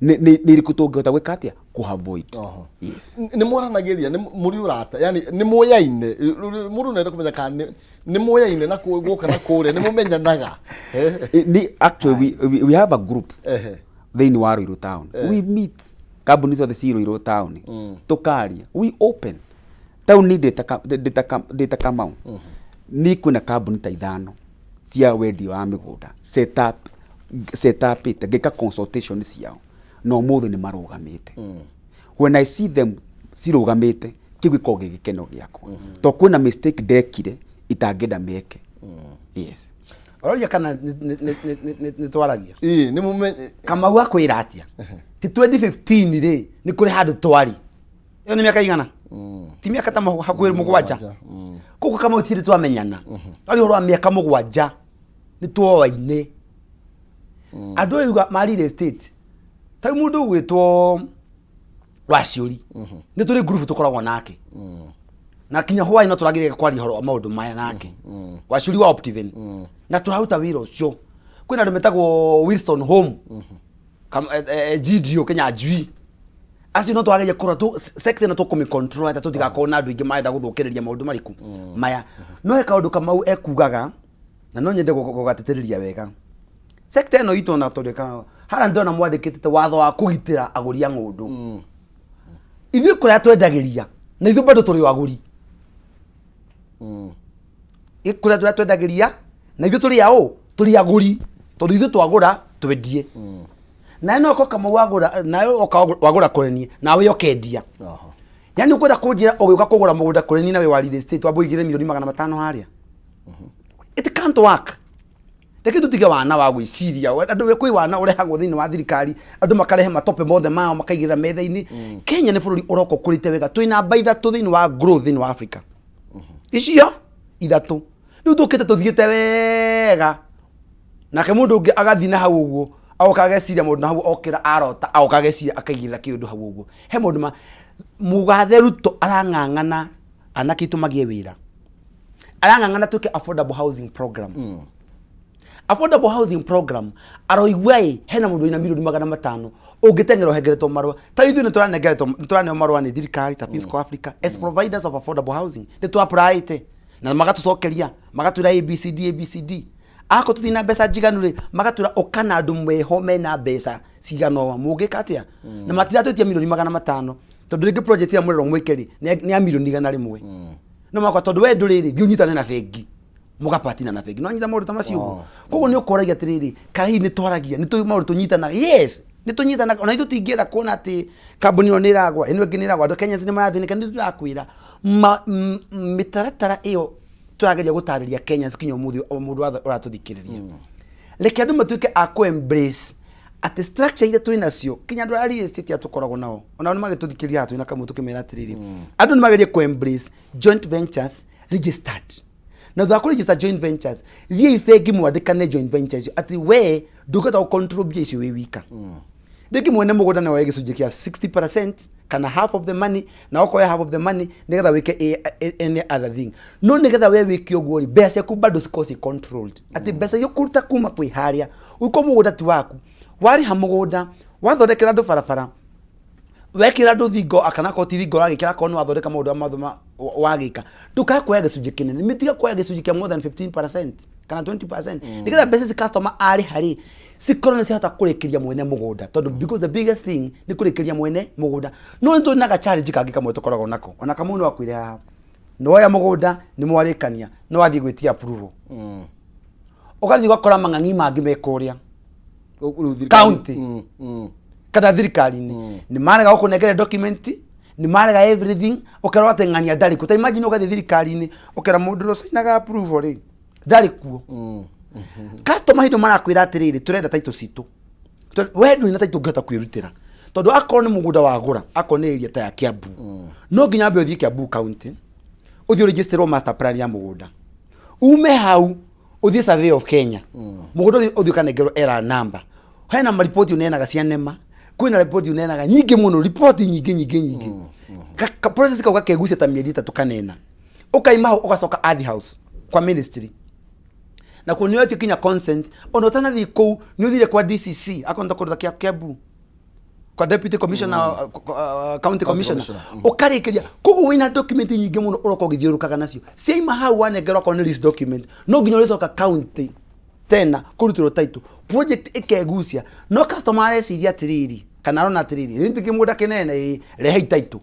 nĩ irĩkũ tũngĩhota gwĩka atĩa kũ avoid. Yes. Nĩ mwaranagĩria, nĩ mũrĩ ũrata, yani nĩ mũyaine? Mũndũ no ende kũmenya kana nĩ mũyaine na gũka na kũrĩa nĩ mũmenyanaga? Ni actually we have a group thĩinĩ wa Ruiru town. We meet, kambuni ciothe ci Ruiru town, tũkaria, we open town. Ndĩ ta Kamau, ni kwĩna kambuni ta ithano cia wendia wa mĩgũnda set up ĩte, ngĩka consultation ciao, na ũmũthĩ nĩ marũgamĩte. When I see them cirũgamĩte, kĩu gĩkoragwo gĩ gĩkeno gĩakwa, to kwĩna mistake ndekire itangĩenda meke. Yes. Ũroria kana nĩ twaragia? Ĩĩ, nĩ mũmenye. Kamau akwĩra atĩa? Ti 2015 rĩ, nĩ kũrĩ handũ twari, ĩyo nĩ mĩaka igana, ti mĩaka ta hakuhĩ 7. Koguo Kamau tirĩ twamenyana, twari ũhoro wa mĩaka 7 nĩ tuoaine. Andũ aya uga ma real estate, ta rĩu mũndũ ũgwĩtwo Waciũri, nĩ tũrĩ group tũkoragwo nake, na kinya hwaĩ no tũragĩrĩria kwaria ũhoro wa maũndũ maya nake Waciũri wa Optiven, na tũraruta wĩra ũcio. Kwĩna andũ metagwo Wilson Home, GDO Kenya Njui, acio no twarageria kũrora sector ĩno tũkũmĩ control atĩa, tũtigakorwo na andũ aingĩ marenda gũthũkĩrĩria maũndũ marĩkũ maya. No he kaũndũ Kamau ekugaga na no nyende gũgatĩtĩrĩria wega. Sector ĩno itũ, ona tondũ harĩa ndĩrona mwandĩkĩte watho wa kũgitĩra agũri a ng'ũndũ, ithuĩ kũrĩa twendagĩria na ithuĩ bado tũrĩ o agũri. Kũrĩa tũrĩa twendagĩria na ithuĩ tũrĩ aũ, tũrĩ agũri, tondũ ithuĩ twagũra twendie, nawe no oka Kamau wagũra, nawe oka wagũra kũrĩ niĩ, nawe ũkendia. Yani ũkwenda kũnjĩra ũgĩũka kũgũra mũgũnda kũrĩ niĩ na wĩ wa real estate, wamba ũigĩre milioni 500 harĩa? It can't work. Reke tũtige wana wa gwĩciria. Andũ, kwĩ wana ũrehagwo thĩinĩ wa thirikari, andũ makarehe matope mothe mao makaigĩrĩra metha-inĩ. Kenya nĩ bũrũri ũroka ũkũrĩte wega, twĩ namba 3 thĩinĩ wa growth thĩinĩ wa Africa, icio ithatũ. Rĩu tũkĩte tũthiĩte wega, nake mũndũ ũngĩ agathiĩ na hau ũguo, agoka ageciria maũndũ na hau, okĩra arota, agoka ageciria akaigĩrĩra kĩũndũ hau ũguo. He maũndũ ma mũgathe Ruto arang'ang'ana anake aitũ magĩe wĩra, arang'ang'ana twĩke affordable housing program. Affordable housing program aroigua ĩ hena mũndũ wĩna milioni 500 ũngĩteng'era ũhengeretwo marũa. Ta ithuĩ nĩ tũranengeretwo, nĩ tũraneo marũa nĩ thirikari ta Fiscal Africa as providers of affordable housing. Nĩ tũ applyĩte na magatũcokeria, magatwĩra ABCD ABCD. Akorwo tũtirĩ na mbeca njiganu rĩ, magatwĩra ũka na andũ meho mena mbeca cigana ũũ, mũngĩka atĩa? Na matiratwĩtia 500,000,000, tondũ rĩngĩ project ĩrĩa mũrerwo mwĩke rĩ, nĩ ya 100,000,000. No makwa tondũ we ndũrĩ rĩ, thiĩ ũnyitane na bengi, mũgapatina na bengi. No nyita maũndũ ta macio ũguo. Koguo nĩ ũkoragia atĩrĩrĩ, kaĩ hihi nĩ twaragia, nĩ tũĩ maũndũ tũnyitanaga? Yes, nĩ tũnyitanaga. Ona ithuĩ tũtingĩenda kuona atĩ kambuni ĩno nĩ ĩragwa, ĩno ĩngĩ nĩ ĩragwa, andũ a Kenyans nĩ marathĩnĩka. Nĩ ndĩrakwĩra mĩtaratara ĩyo tũrageria gũtarĩria Kenyans kinya ũmũthĩ, o mũndũ wothe ũratũthikĩrĩria, reke andũ matuĩke a kũ embrace atĩ structure iria twĩ nacio, kinya andũ arĩa real estate aya tũkoragwo nao, onao nĩ magĩtũthikĩrĩria haha twĩna kamwe, tũkĩmera atĩrĩrĩ, andũ nĩ magerie kũ embrace joint ventures registered. Na thutha wa kũ register joint ventures, thiĩi bengi mwandĩkane joint ventures icio, atĩ we ndũngĩhota gũ control mbia icio wĩ wika. Rĩngĩ mwene mũgũnda no oe gĩcunjĩ kĩa 60% kana half of the money, na ũkoya half of the money nĩgetha wĩke any other thing. No nĩgetha we wĩke ũguo rĩ, mbeca ciaku bado cikorwo ci controlled, atĩ mbeca iria ũkũruta kuma kwĩ harĩa ũko mũgũnda ti waku, warĩha mũgũnda, wathondekera andũ barabara, wekĩra andũ thingo, kana akorwo ti thingo ũragĩkĩra, akorwo nĩ wathondeka maũndũ marĩa mothe wagĩka, ndũkae kuoya gĩcunjĩ kĩnene, mĩtiga kuoya gĩcunjĩ kĩa more than 15% kana 20%, nĩgetha mbeca ici customer arĩha rĩ, cikorwo nĩ ciahota kũrĩkĩria mwene mũgũnda, tondũ because the biggest thing nĩ kũrĩkĩria mwene mũgũnda. No nĩ tũrĩ na ga challenge kangĩ kamwe tũkoragwo nako, ona kamwe no akwĩre haha, nĩ woya mũgũnda, nĩ mwarĩkania, nĩ wathiĩ gwĩtia approval, ũgathiĩ ũgakora mang'ang'i mangĩ me kũrĩa Rĩu thirikari- county kana thirikari-inĩ, nĩ marega gũkũnengera document, nĩ marega everything, ũkerwo atĩ ng'ania ndarĩ kuo. Ta imagine ũgathiĩ thirikari-inĩ, ũkera mũndũ ũrĩa ũcainaga approval rĩ, ndarĩ kuo. Customer hĩndĩ marakwĩra atĩrĩrĩ, tũrenda title citũ. We ndũrĩ na title ũngĩhota kwĩrutĩra, tondũ akorwo nĩ mũgũnda wagũra, akorwo nĩ area ta ya Kiambu, no nginya ambe ũthiĩ Kiambu County, ũthiĩ ũregisterwo master plan ya mũgũnda, ume hau ũthiĩ Survey of Kenya, mũgũnda ũthiĩ ũkanengerwo error number. Hena mariboti ũneanaga cia NEMA, kwĩna riboti ũneanaga nyingĩ mũno, riboti nyingĩ nyingĩ nyingĩ. Process kau gakegucia ta mĩeri 3 kanena. Ũkaima hau, ũgacoka Ardhi House kwa ministry, na kuo nĩ kinya consent. Ona ũtanathiĩ kũu, nĩ ũthire kwa DCC, akorwo nĩ kũndũ ta Kiambu, kwa deputy commissioner, county commissioner, commissioner, ũkarĩkĩria. Koguo wĩna document nyingĩ mũno ũroka ũgĩthiũrũrũkaga nacio. Ciaima hau, wanengerwo akorwo nĩ lease document, no nginya ũrĩcoka county tena kũrutĩrwo title, project ĩkegucia. No customer areciria atĩrĩrĩ, kana arona atĩrĩrĩ, ĩ kĩmũgũnda kĩnene, ĩ rehei title.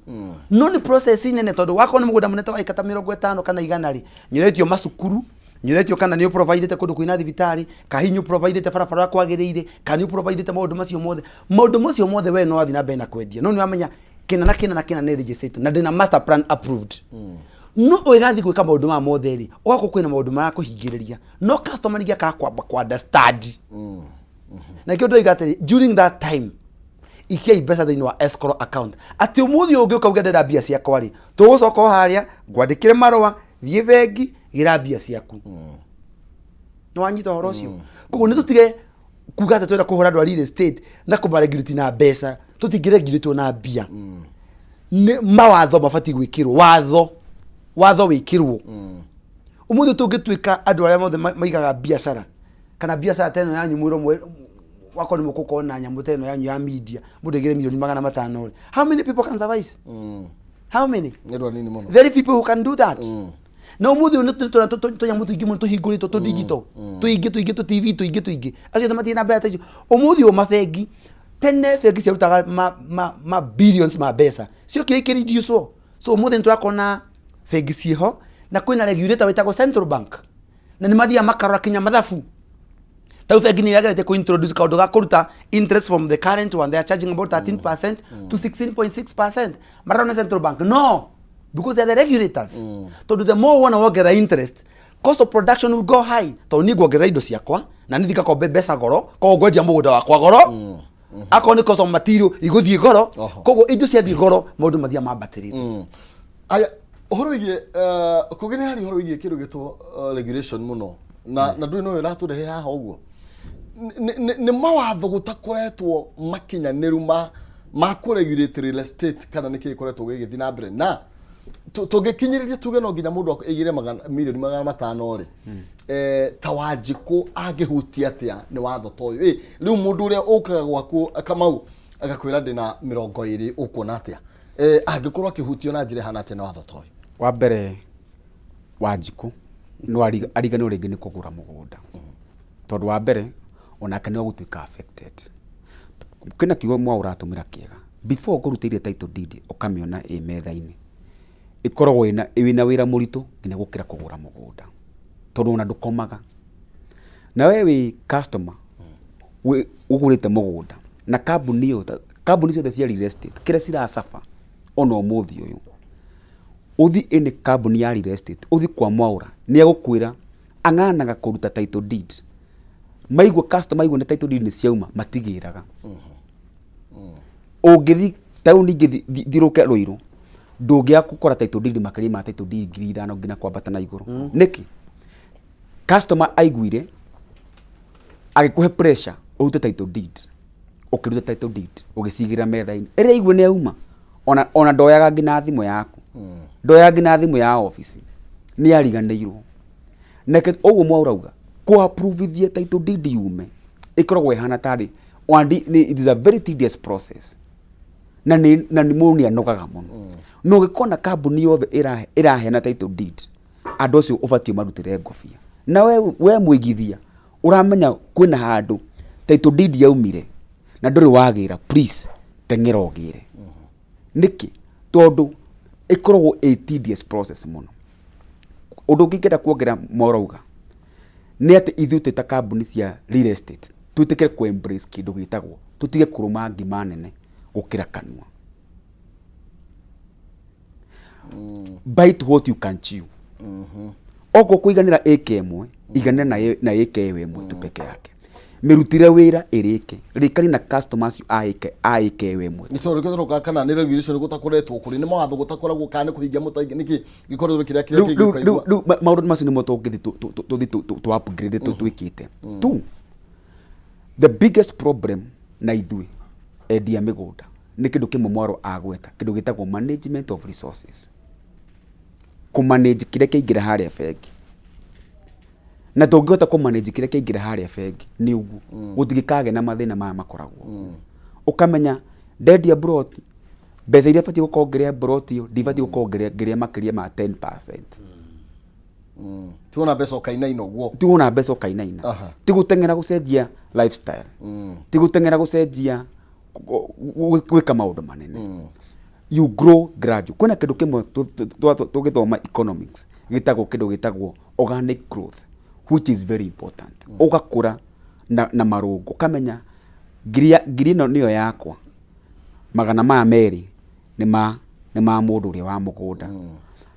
No nĩ process nene, tondũ wakorwo nĩ mũgũnda mũnene ta wa ĩka ta 50 kana 100 rĩ, nĩũretio macukuru, nĩũretio kana nĩ ũprovidĩte kũndũ kwĩna thibitarĩ, kana hihi nĩ ũprovidĩte barabara ũrĩa kwagĩrĩire, kana nĩ ũprovidĩte maũndũ macio mothe. Maũndũ macio mothe, we no wathiĩ na mbere na kwendia, no nĩ wamenya kĩna na kĩna na kĩna nĩ registered na ndĩna master plan approved. No ũgĩgathiĩ gwĩka maũndũ maya mothe rĩ, ũgakorwo kwĩna maũndũ marakũhingĩrĩria, no customer ningĩ akaga kwamba ku understand. Na nĩkĩo ndĩroiga atĩrĩ, during that time ikiai mbeca thĩinĩ wa escrow account, atĩ ũmũthĩ ũngĩũka uge ndĩrenda mbia ciakwa rĩ, tũgũcoka o harĩa, ngwandĩkĩre marũa, thiĩ bengi, gĩra mbia ciaku. Nĩ wanyita ũhoro ũcio? Koguo nĩ tũtige kuga atĩ twenda kũhũra andũ a real estate na kũmaregulate na mbeca. Tũtingĩregulatwo na mbia. Nĩ mawatho mabatiĩ gwĩkĩrwo, watho wĩkĩrwo. Ũmũthĩ tũngĩtuĩka andũ arĩa mothe maigaga biacara kana biacara ta ĩno yanyu, mwĩrwo wakorwo nĩ mũgũkorwo na nyamũ ta ĩno yanyu ya media, mũndũ aigĩre 500,000,000 rĩ, how many people can survive? How many? Nĩ andũ anini mũno. Very people who can do that. Na ũmũthĩ ũyũ nĩ tũrona tũnyamũ tũingĩ mũno tũhingũrĩtwo tũ digital tũingĩ tũingĩ, tũ TV tũingĩ tũingĩ. Acio othe matirĩ na mbeca ta icio. Ũmũthĩ ũyũ mabengi, tene bengi ciarutaga ma billions ma mbeca, ciokire ikĩreducwo. So ũmũthĩ nĩ tũrakorwo na bengi ciĩho, na kwĩna regulator wĩtagwo central bank, na nĩ mathiaga makarora kinya mathabu. Ta rĩu bengi nĩ yageretie kũ introduce kaũndũ ga kũruta interest from the current one. They are charging about 13% to 16.6%. Marona central bank no, because they are the regulators, tondũ the more wona wongerera interest, cost of production will go high, tondũ niĩ nguongerera indo ciakwa na niĩ ngakombe mbeca goro, koguo ngwendia mũgũnda wakwa goro, akorwo nĩ cost of material igũthiĩ goro. Koguo indo ciathiĩ goro, maũndũ mathiaga mambatĩrĩte. Aya, ũhoro wĩgiĩ kũngĩ nĩ harĩ ũhoro wĩgiĩ kĩndũ gĩtwo regulation mũno, na ndũĩ noyo ĩratũrehe haha ũguo. Nĩ mawatho gũtakoretwo makinyanĩru ma kũ regulate real estate, kana nĩ kĩĩ gĩkoretwo gĩgĩthiĩ na mbere na tũngĩkinyĩrĩria tuge no nginya mũndũ aigĩre 500,000,000 rĩ, ta Wanjikũ angĩhutia atĩa nĩ watho ta ũyũ? Rĩu mũndũ ũrĩa ũkaga gwaku Kamau agakwĩra ndĩna 20, ũkuona atĩa? Angĩkorwo akĩhutio na njĩra ĩhana atĩa nĩ watho ta ũyũ? Wa mbere, Wanjikũ no ariganĩrwo rĩngĩ nĩ kũgũra mũgũnda. Tondũ wa mbere onake nĩ egũtuĩka affected. Kwĩna kiugo mwa ũratũmĩra kĩega, before ngũrutĩire title deed ũkamĩona ĩ metha-inĩ, ĩkoragwo ĩna wĩna wĩra mũritũ nginya gũkĩra kũgũra mũgũnda, tondũ ona ndũkomaga. Na we wĩ customer ũgũrĩte mũgũnda na kambuni ĩyo, kambuni ciothe cia real estate kĩrĩa ciracaba ona ũmũthĩ ũyũ, ũthiĩ any kambuni ya real estate, ũthiĩ kwa Mwaũra nĩ egũkwĩra ang'ang'anaga kũruta title deed. Maigua customer aigua nĩ title deed nĩ ciauma matigĩraga. Ũngĩthiĩ taũni ingĩ thiũrũke Rũirũ ndũngĩaga gũkora title deed makĩria ma title deed 5,000 nginya kwambata na igũrũ. Nĩkĩ? Customer aiguire agĩkũhe pressure ũrute title deed, ũkĩruta title deed ũgĩcigĩrĩra metha-inĩ, rĩrĩa aigua nĩ auma ona ndoyaga nginya thimũ yaku, ndoyaga nginya thimũ ya office, nĩ ariganĩirwo. Nake ũguo mwa ũrauga kũ approve title deed yume ĩkoragwo ĩhana tarĩ it is a very tedious process na nĩ na nĩ mũndũ nĩ anogaga mũno. Na ũgĩkona kambuni yothe ĩraheana title deed, andũ acio ũbatiĩ marutĩre ngobia. Na we mũigithia ũramenya kwĩna handũ title deed yaumire na ndũrĩ wagĩra, please teng'era ũgĩre. Nĩkĩ? Tondũ ĩkoragwo ĩ tedious process mũno. Ũndũ ũngĩ ingĩenda kuongerera morauga nĩ atĩ ithuĩ twĩ ta kambuni cia real estate twĩtĩkĩre kũ embrace kĩndũ gĩtagwo tũtige kũrũma ngima nene gũkĩra kanua. Bite what you can chew. Okorwo kũiganĩra ĩka ĩmwe, iganĩra na ĩka ĩyo ĩmwe tu peke yake. Mĩrutĩre wĩra ĩrĩke, rĩkani na customer acio a ĩka a ĩka ĩyo ĩmwe. Nĩ tondũ kĩthũrũka kana nĩ regulation gũtakoretwo kũrĩ nĩ mawatho gũtakoragwo kana nĩ kũhingia mũtaingĩ nĩkĩ gĩkoretwo kĩrĩa kĩrĩa Rĩu kĩngĩ rĩu ũkaigua. Rĩu maũndũ macio nĩmo tũngĩthiĩ tũthiĩ tũ upgrade twĩkĩte tu. The biggest problem na ithuĩ endia mĩgũnda nĩ kĩndũ kĩmwe mwaro agweta, kĩndũ gĩtagwo management of resources, kũmanage kĩrĩa kĩaingĩra harĩa bengi. Na tũngĩhota kũmanage kĩrĩa kĩaingĩra harĩa bengi nĩ ũguo gũtingĩkagĩa na mathĩna maya makoragwo. Ũkamenya ndendia mburoti, mbeca iria batiĩ gũkorwo ngĩrĩa mburoti ĩyo ndibatiĩ gũkorwo ngĩrĩa makĩria ma 10%. Tiwona mbeca ũkainaina ũguo. Ti wona mbeca ũkainaina. Ti gũteng'era gũcenjia lifestyle, ti gũteng'era gũcenjia gwĩka maũndũ manene. You grow gradual. Kwĩna kĩndũ kĩmwe tũgĩthoma economics gĩtagwo kĩndũ gĩtagwo organic growth, which is very important. Ũgakũra na marũngo, ũkamenya ngiri ĩno nĩyo yakwa, 200 nĩ ma mũndũ ũrĩa wa mũgũnda,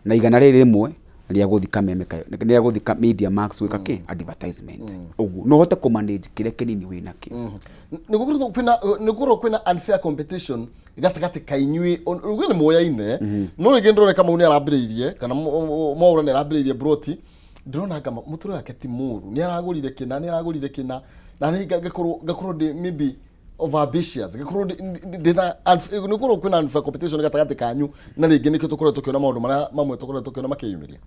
na igana rĩrĩ rĩmwe rĩa gũthi Kameme rĩa gũthi Media Max gwĩka kĩ advertisement ũguo no ũhote kũ manage kĩrĩa kĩnini wĩna kĩo. Nĩ gũkorwo kwĩna unfair competition gatagatĩ ka inyuĩ, uge nĩ muoyaine, no rĩngĩ ndĩrona Kamau nĩ arambĩrĩirie kana Mwaũra nĩ arambĩrĩirie broti, ndĩrona anga mũtũrĩre wake ti mũru, nĩ aragũrire kĩna, nĩ aragũrire kĩna, na nĩ ngakorwo ndĩ maybe over ambitious, ngakorwo ndĩna nĩ gũkorwo kwĩna unfair competition gatagatĩ kanyu, na rĩngĩ nĩkĩo tũkoretwo tũkĩona maũndũ marĩa mamwe tũkoretwo tũkĩona makĩyumĩria.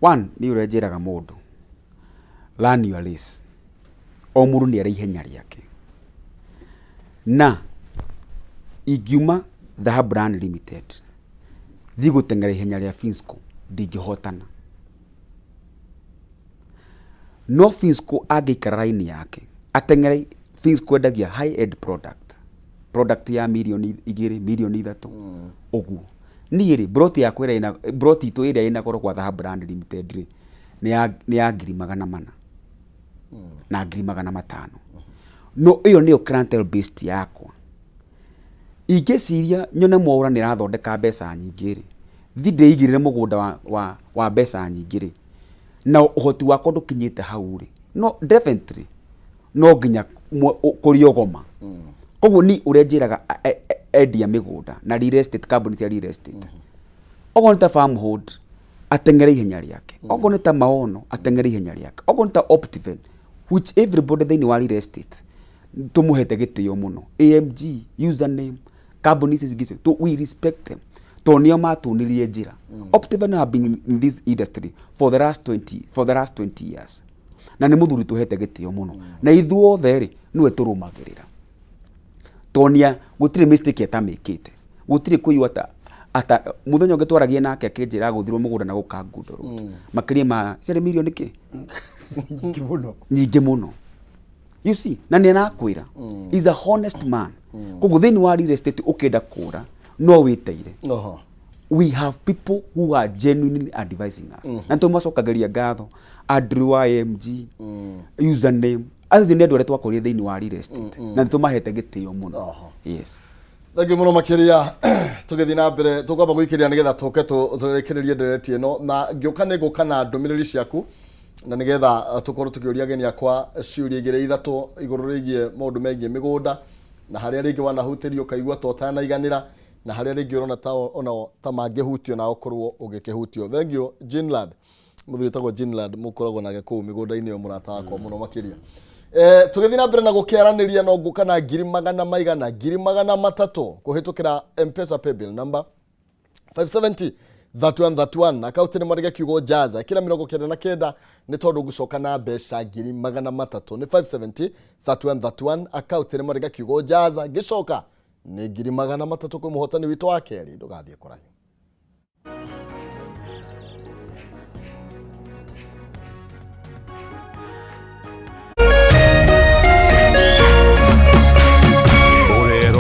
One, nĩ ũrĩa njĩraga mũndũ, run your race. O mũndũ nĩ arĩ ihenya rĩake. Na ingiuma Dhahabu Land Limited thiĩ gũteng'era ihenya rĩa Finsco, ndingĩhotana. No Finsco angĩikara raini yake ateng'ere, Finsco endagia high end product, product ya mirioni 2, mirioni 3 ũguo. Niĩ rĩ, broti yakwa ĩrĩa ĩna broti itũ ĩrĩa ĩna goro gwa Dhahabu Land Limited rĩ, nĩ ya 400,000 na 500,000. No ĩyo nĩyo clientele based yakwa. Ingĩciria nyone Mwaũra nĩ arathondeka mbeca nyingĩ rĩ, thi ndĩigĩrĩre mũgũnda wa mbeca nyingĩ rĩ, na ũhoti wakwa ndũkinyĩte hau rĩ, no definitely no nginya kũrĩ ũgoma. Koguo ni ũrĩa njĩraga endia mĩgũnda na real estate, company cia real estate, okorwo nĩ ta Farmhold ateng'ere ihenya rĩake, okorwo nĩ ta Maono ateng'ere ihenya rĩake, okorwo nĩ ta Optiven, which everybody thĩinĩ wa real estate tũmũhete gĩtĩo mũno, AMG, Username, kambuni icio ingĩ icio, we respect them tondũ nĩo matunirie njĩra. Optiven have been in this industry for the last 20 years, na nĩ mũthuri tũhete gĩtĩo mũno, na ithuothe rĩ nĩwe tũrũmagĩrĩra tonia gũtirĩ mistake atamĩkĩte, gũtirĩ kũiywo ata mũthenya ũngĩ twaragia nake akĩnjĩra agũthirwo mũgũnda na gũka Ngundo Road makĩria ma ciarĩ mirioni kĩ. Nyingĩ mũno. Nyingĩ mũno. You see, na nĩ arakwĩra is a honest man. Koguo thĩinĩ wa real estate ũkĩenda kũra no wĩteire. We have people who are genuinely advising us, na tũmacokagĩria ngatho. Andrew wa AMG, username, acio nĩ andũ arĩa twakorire thĩinĩ wa real estate na nĩ tũmahete gĩtĩo mũno. Yes. Thengiũ mũno makĩria. Tũgĩthiĩ na mbere, tũkwamba gũikĩria nĩgetha tũke tũrĩkĩrĩrie ndereti ĩno, na ngĩũka nĩ ngũka na ndũmĩrĩri ciaku na nĩgetha tũkorwo tũkĩũria ageni akwa ciũria igĩrĩ ithatũ igũrũ rĩgiĩ maũndũ megiĩ mĩgũnda, na harĩa rĩngĩ wanahutĩrio ũkaigua ta ũtanaiganĩra, na harĩa rĩngĩ ũrona ta ona ta mangĩhutio na ũkorwo ũgĩkĩhutio. Thengiũ Jinland, mũthuri wĩtagwo Jinland, mũkoragwo nake kũu mĩgũnda-inĩ ĩyo, mũrata wakwa mũno makĩria. Tũgĩthiĩ na mbere na gũkĩaranĩria, no ngũka na ngiri magana maigana, 300,000 kũhĩtũkĩra M-Pesa paybill number 570 3131, akaunti nĩ marĩge kiugo jaza, ĩkĩra 99, nĩ tondũ ngũcoka na mbeca 300,000. Nĩ 570 3131, akaunti nĩ marĩge kiugo jaza, ngĩcoka nĩ 300,000 kwĩ mũhotani witũ wa kerĩ. Ndũgathiĩ kũraihu.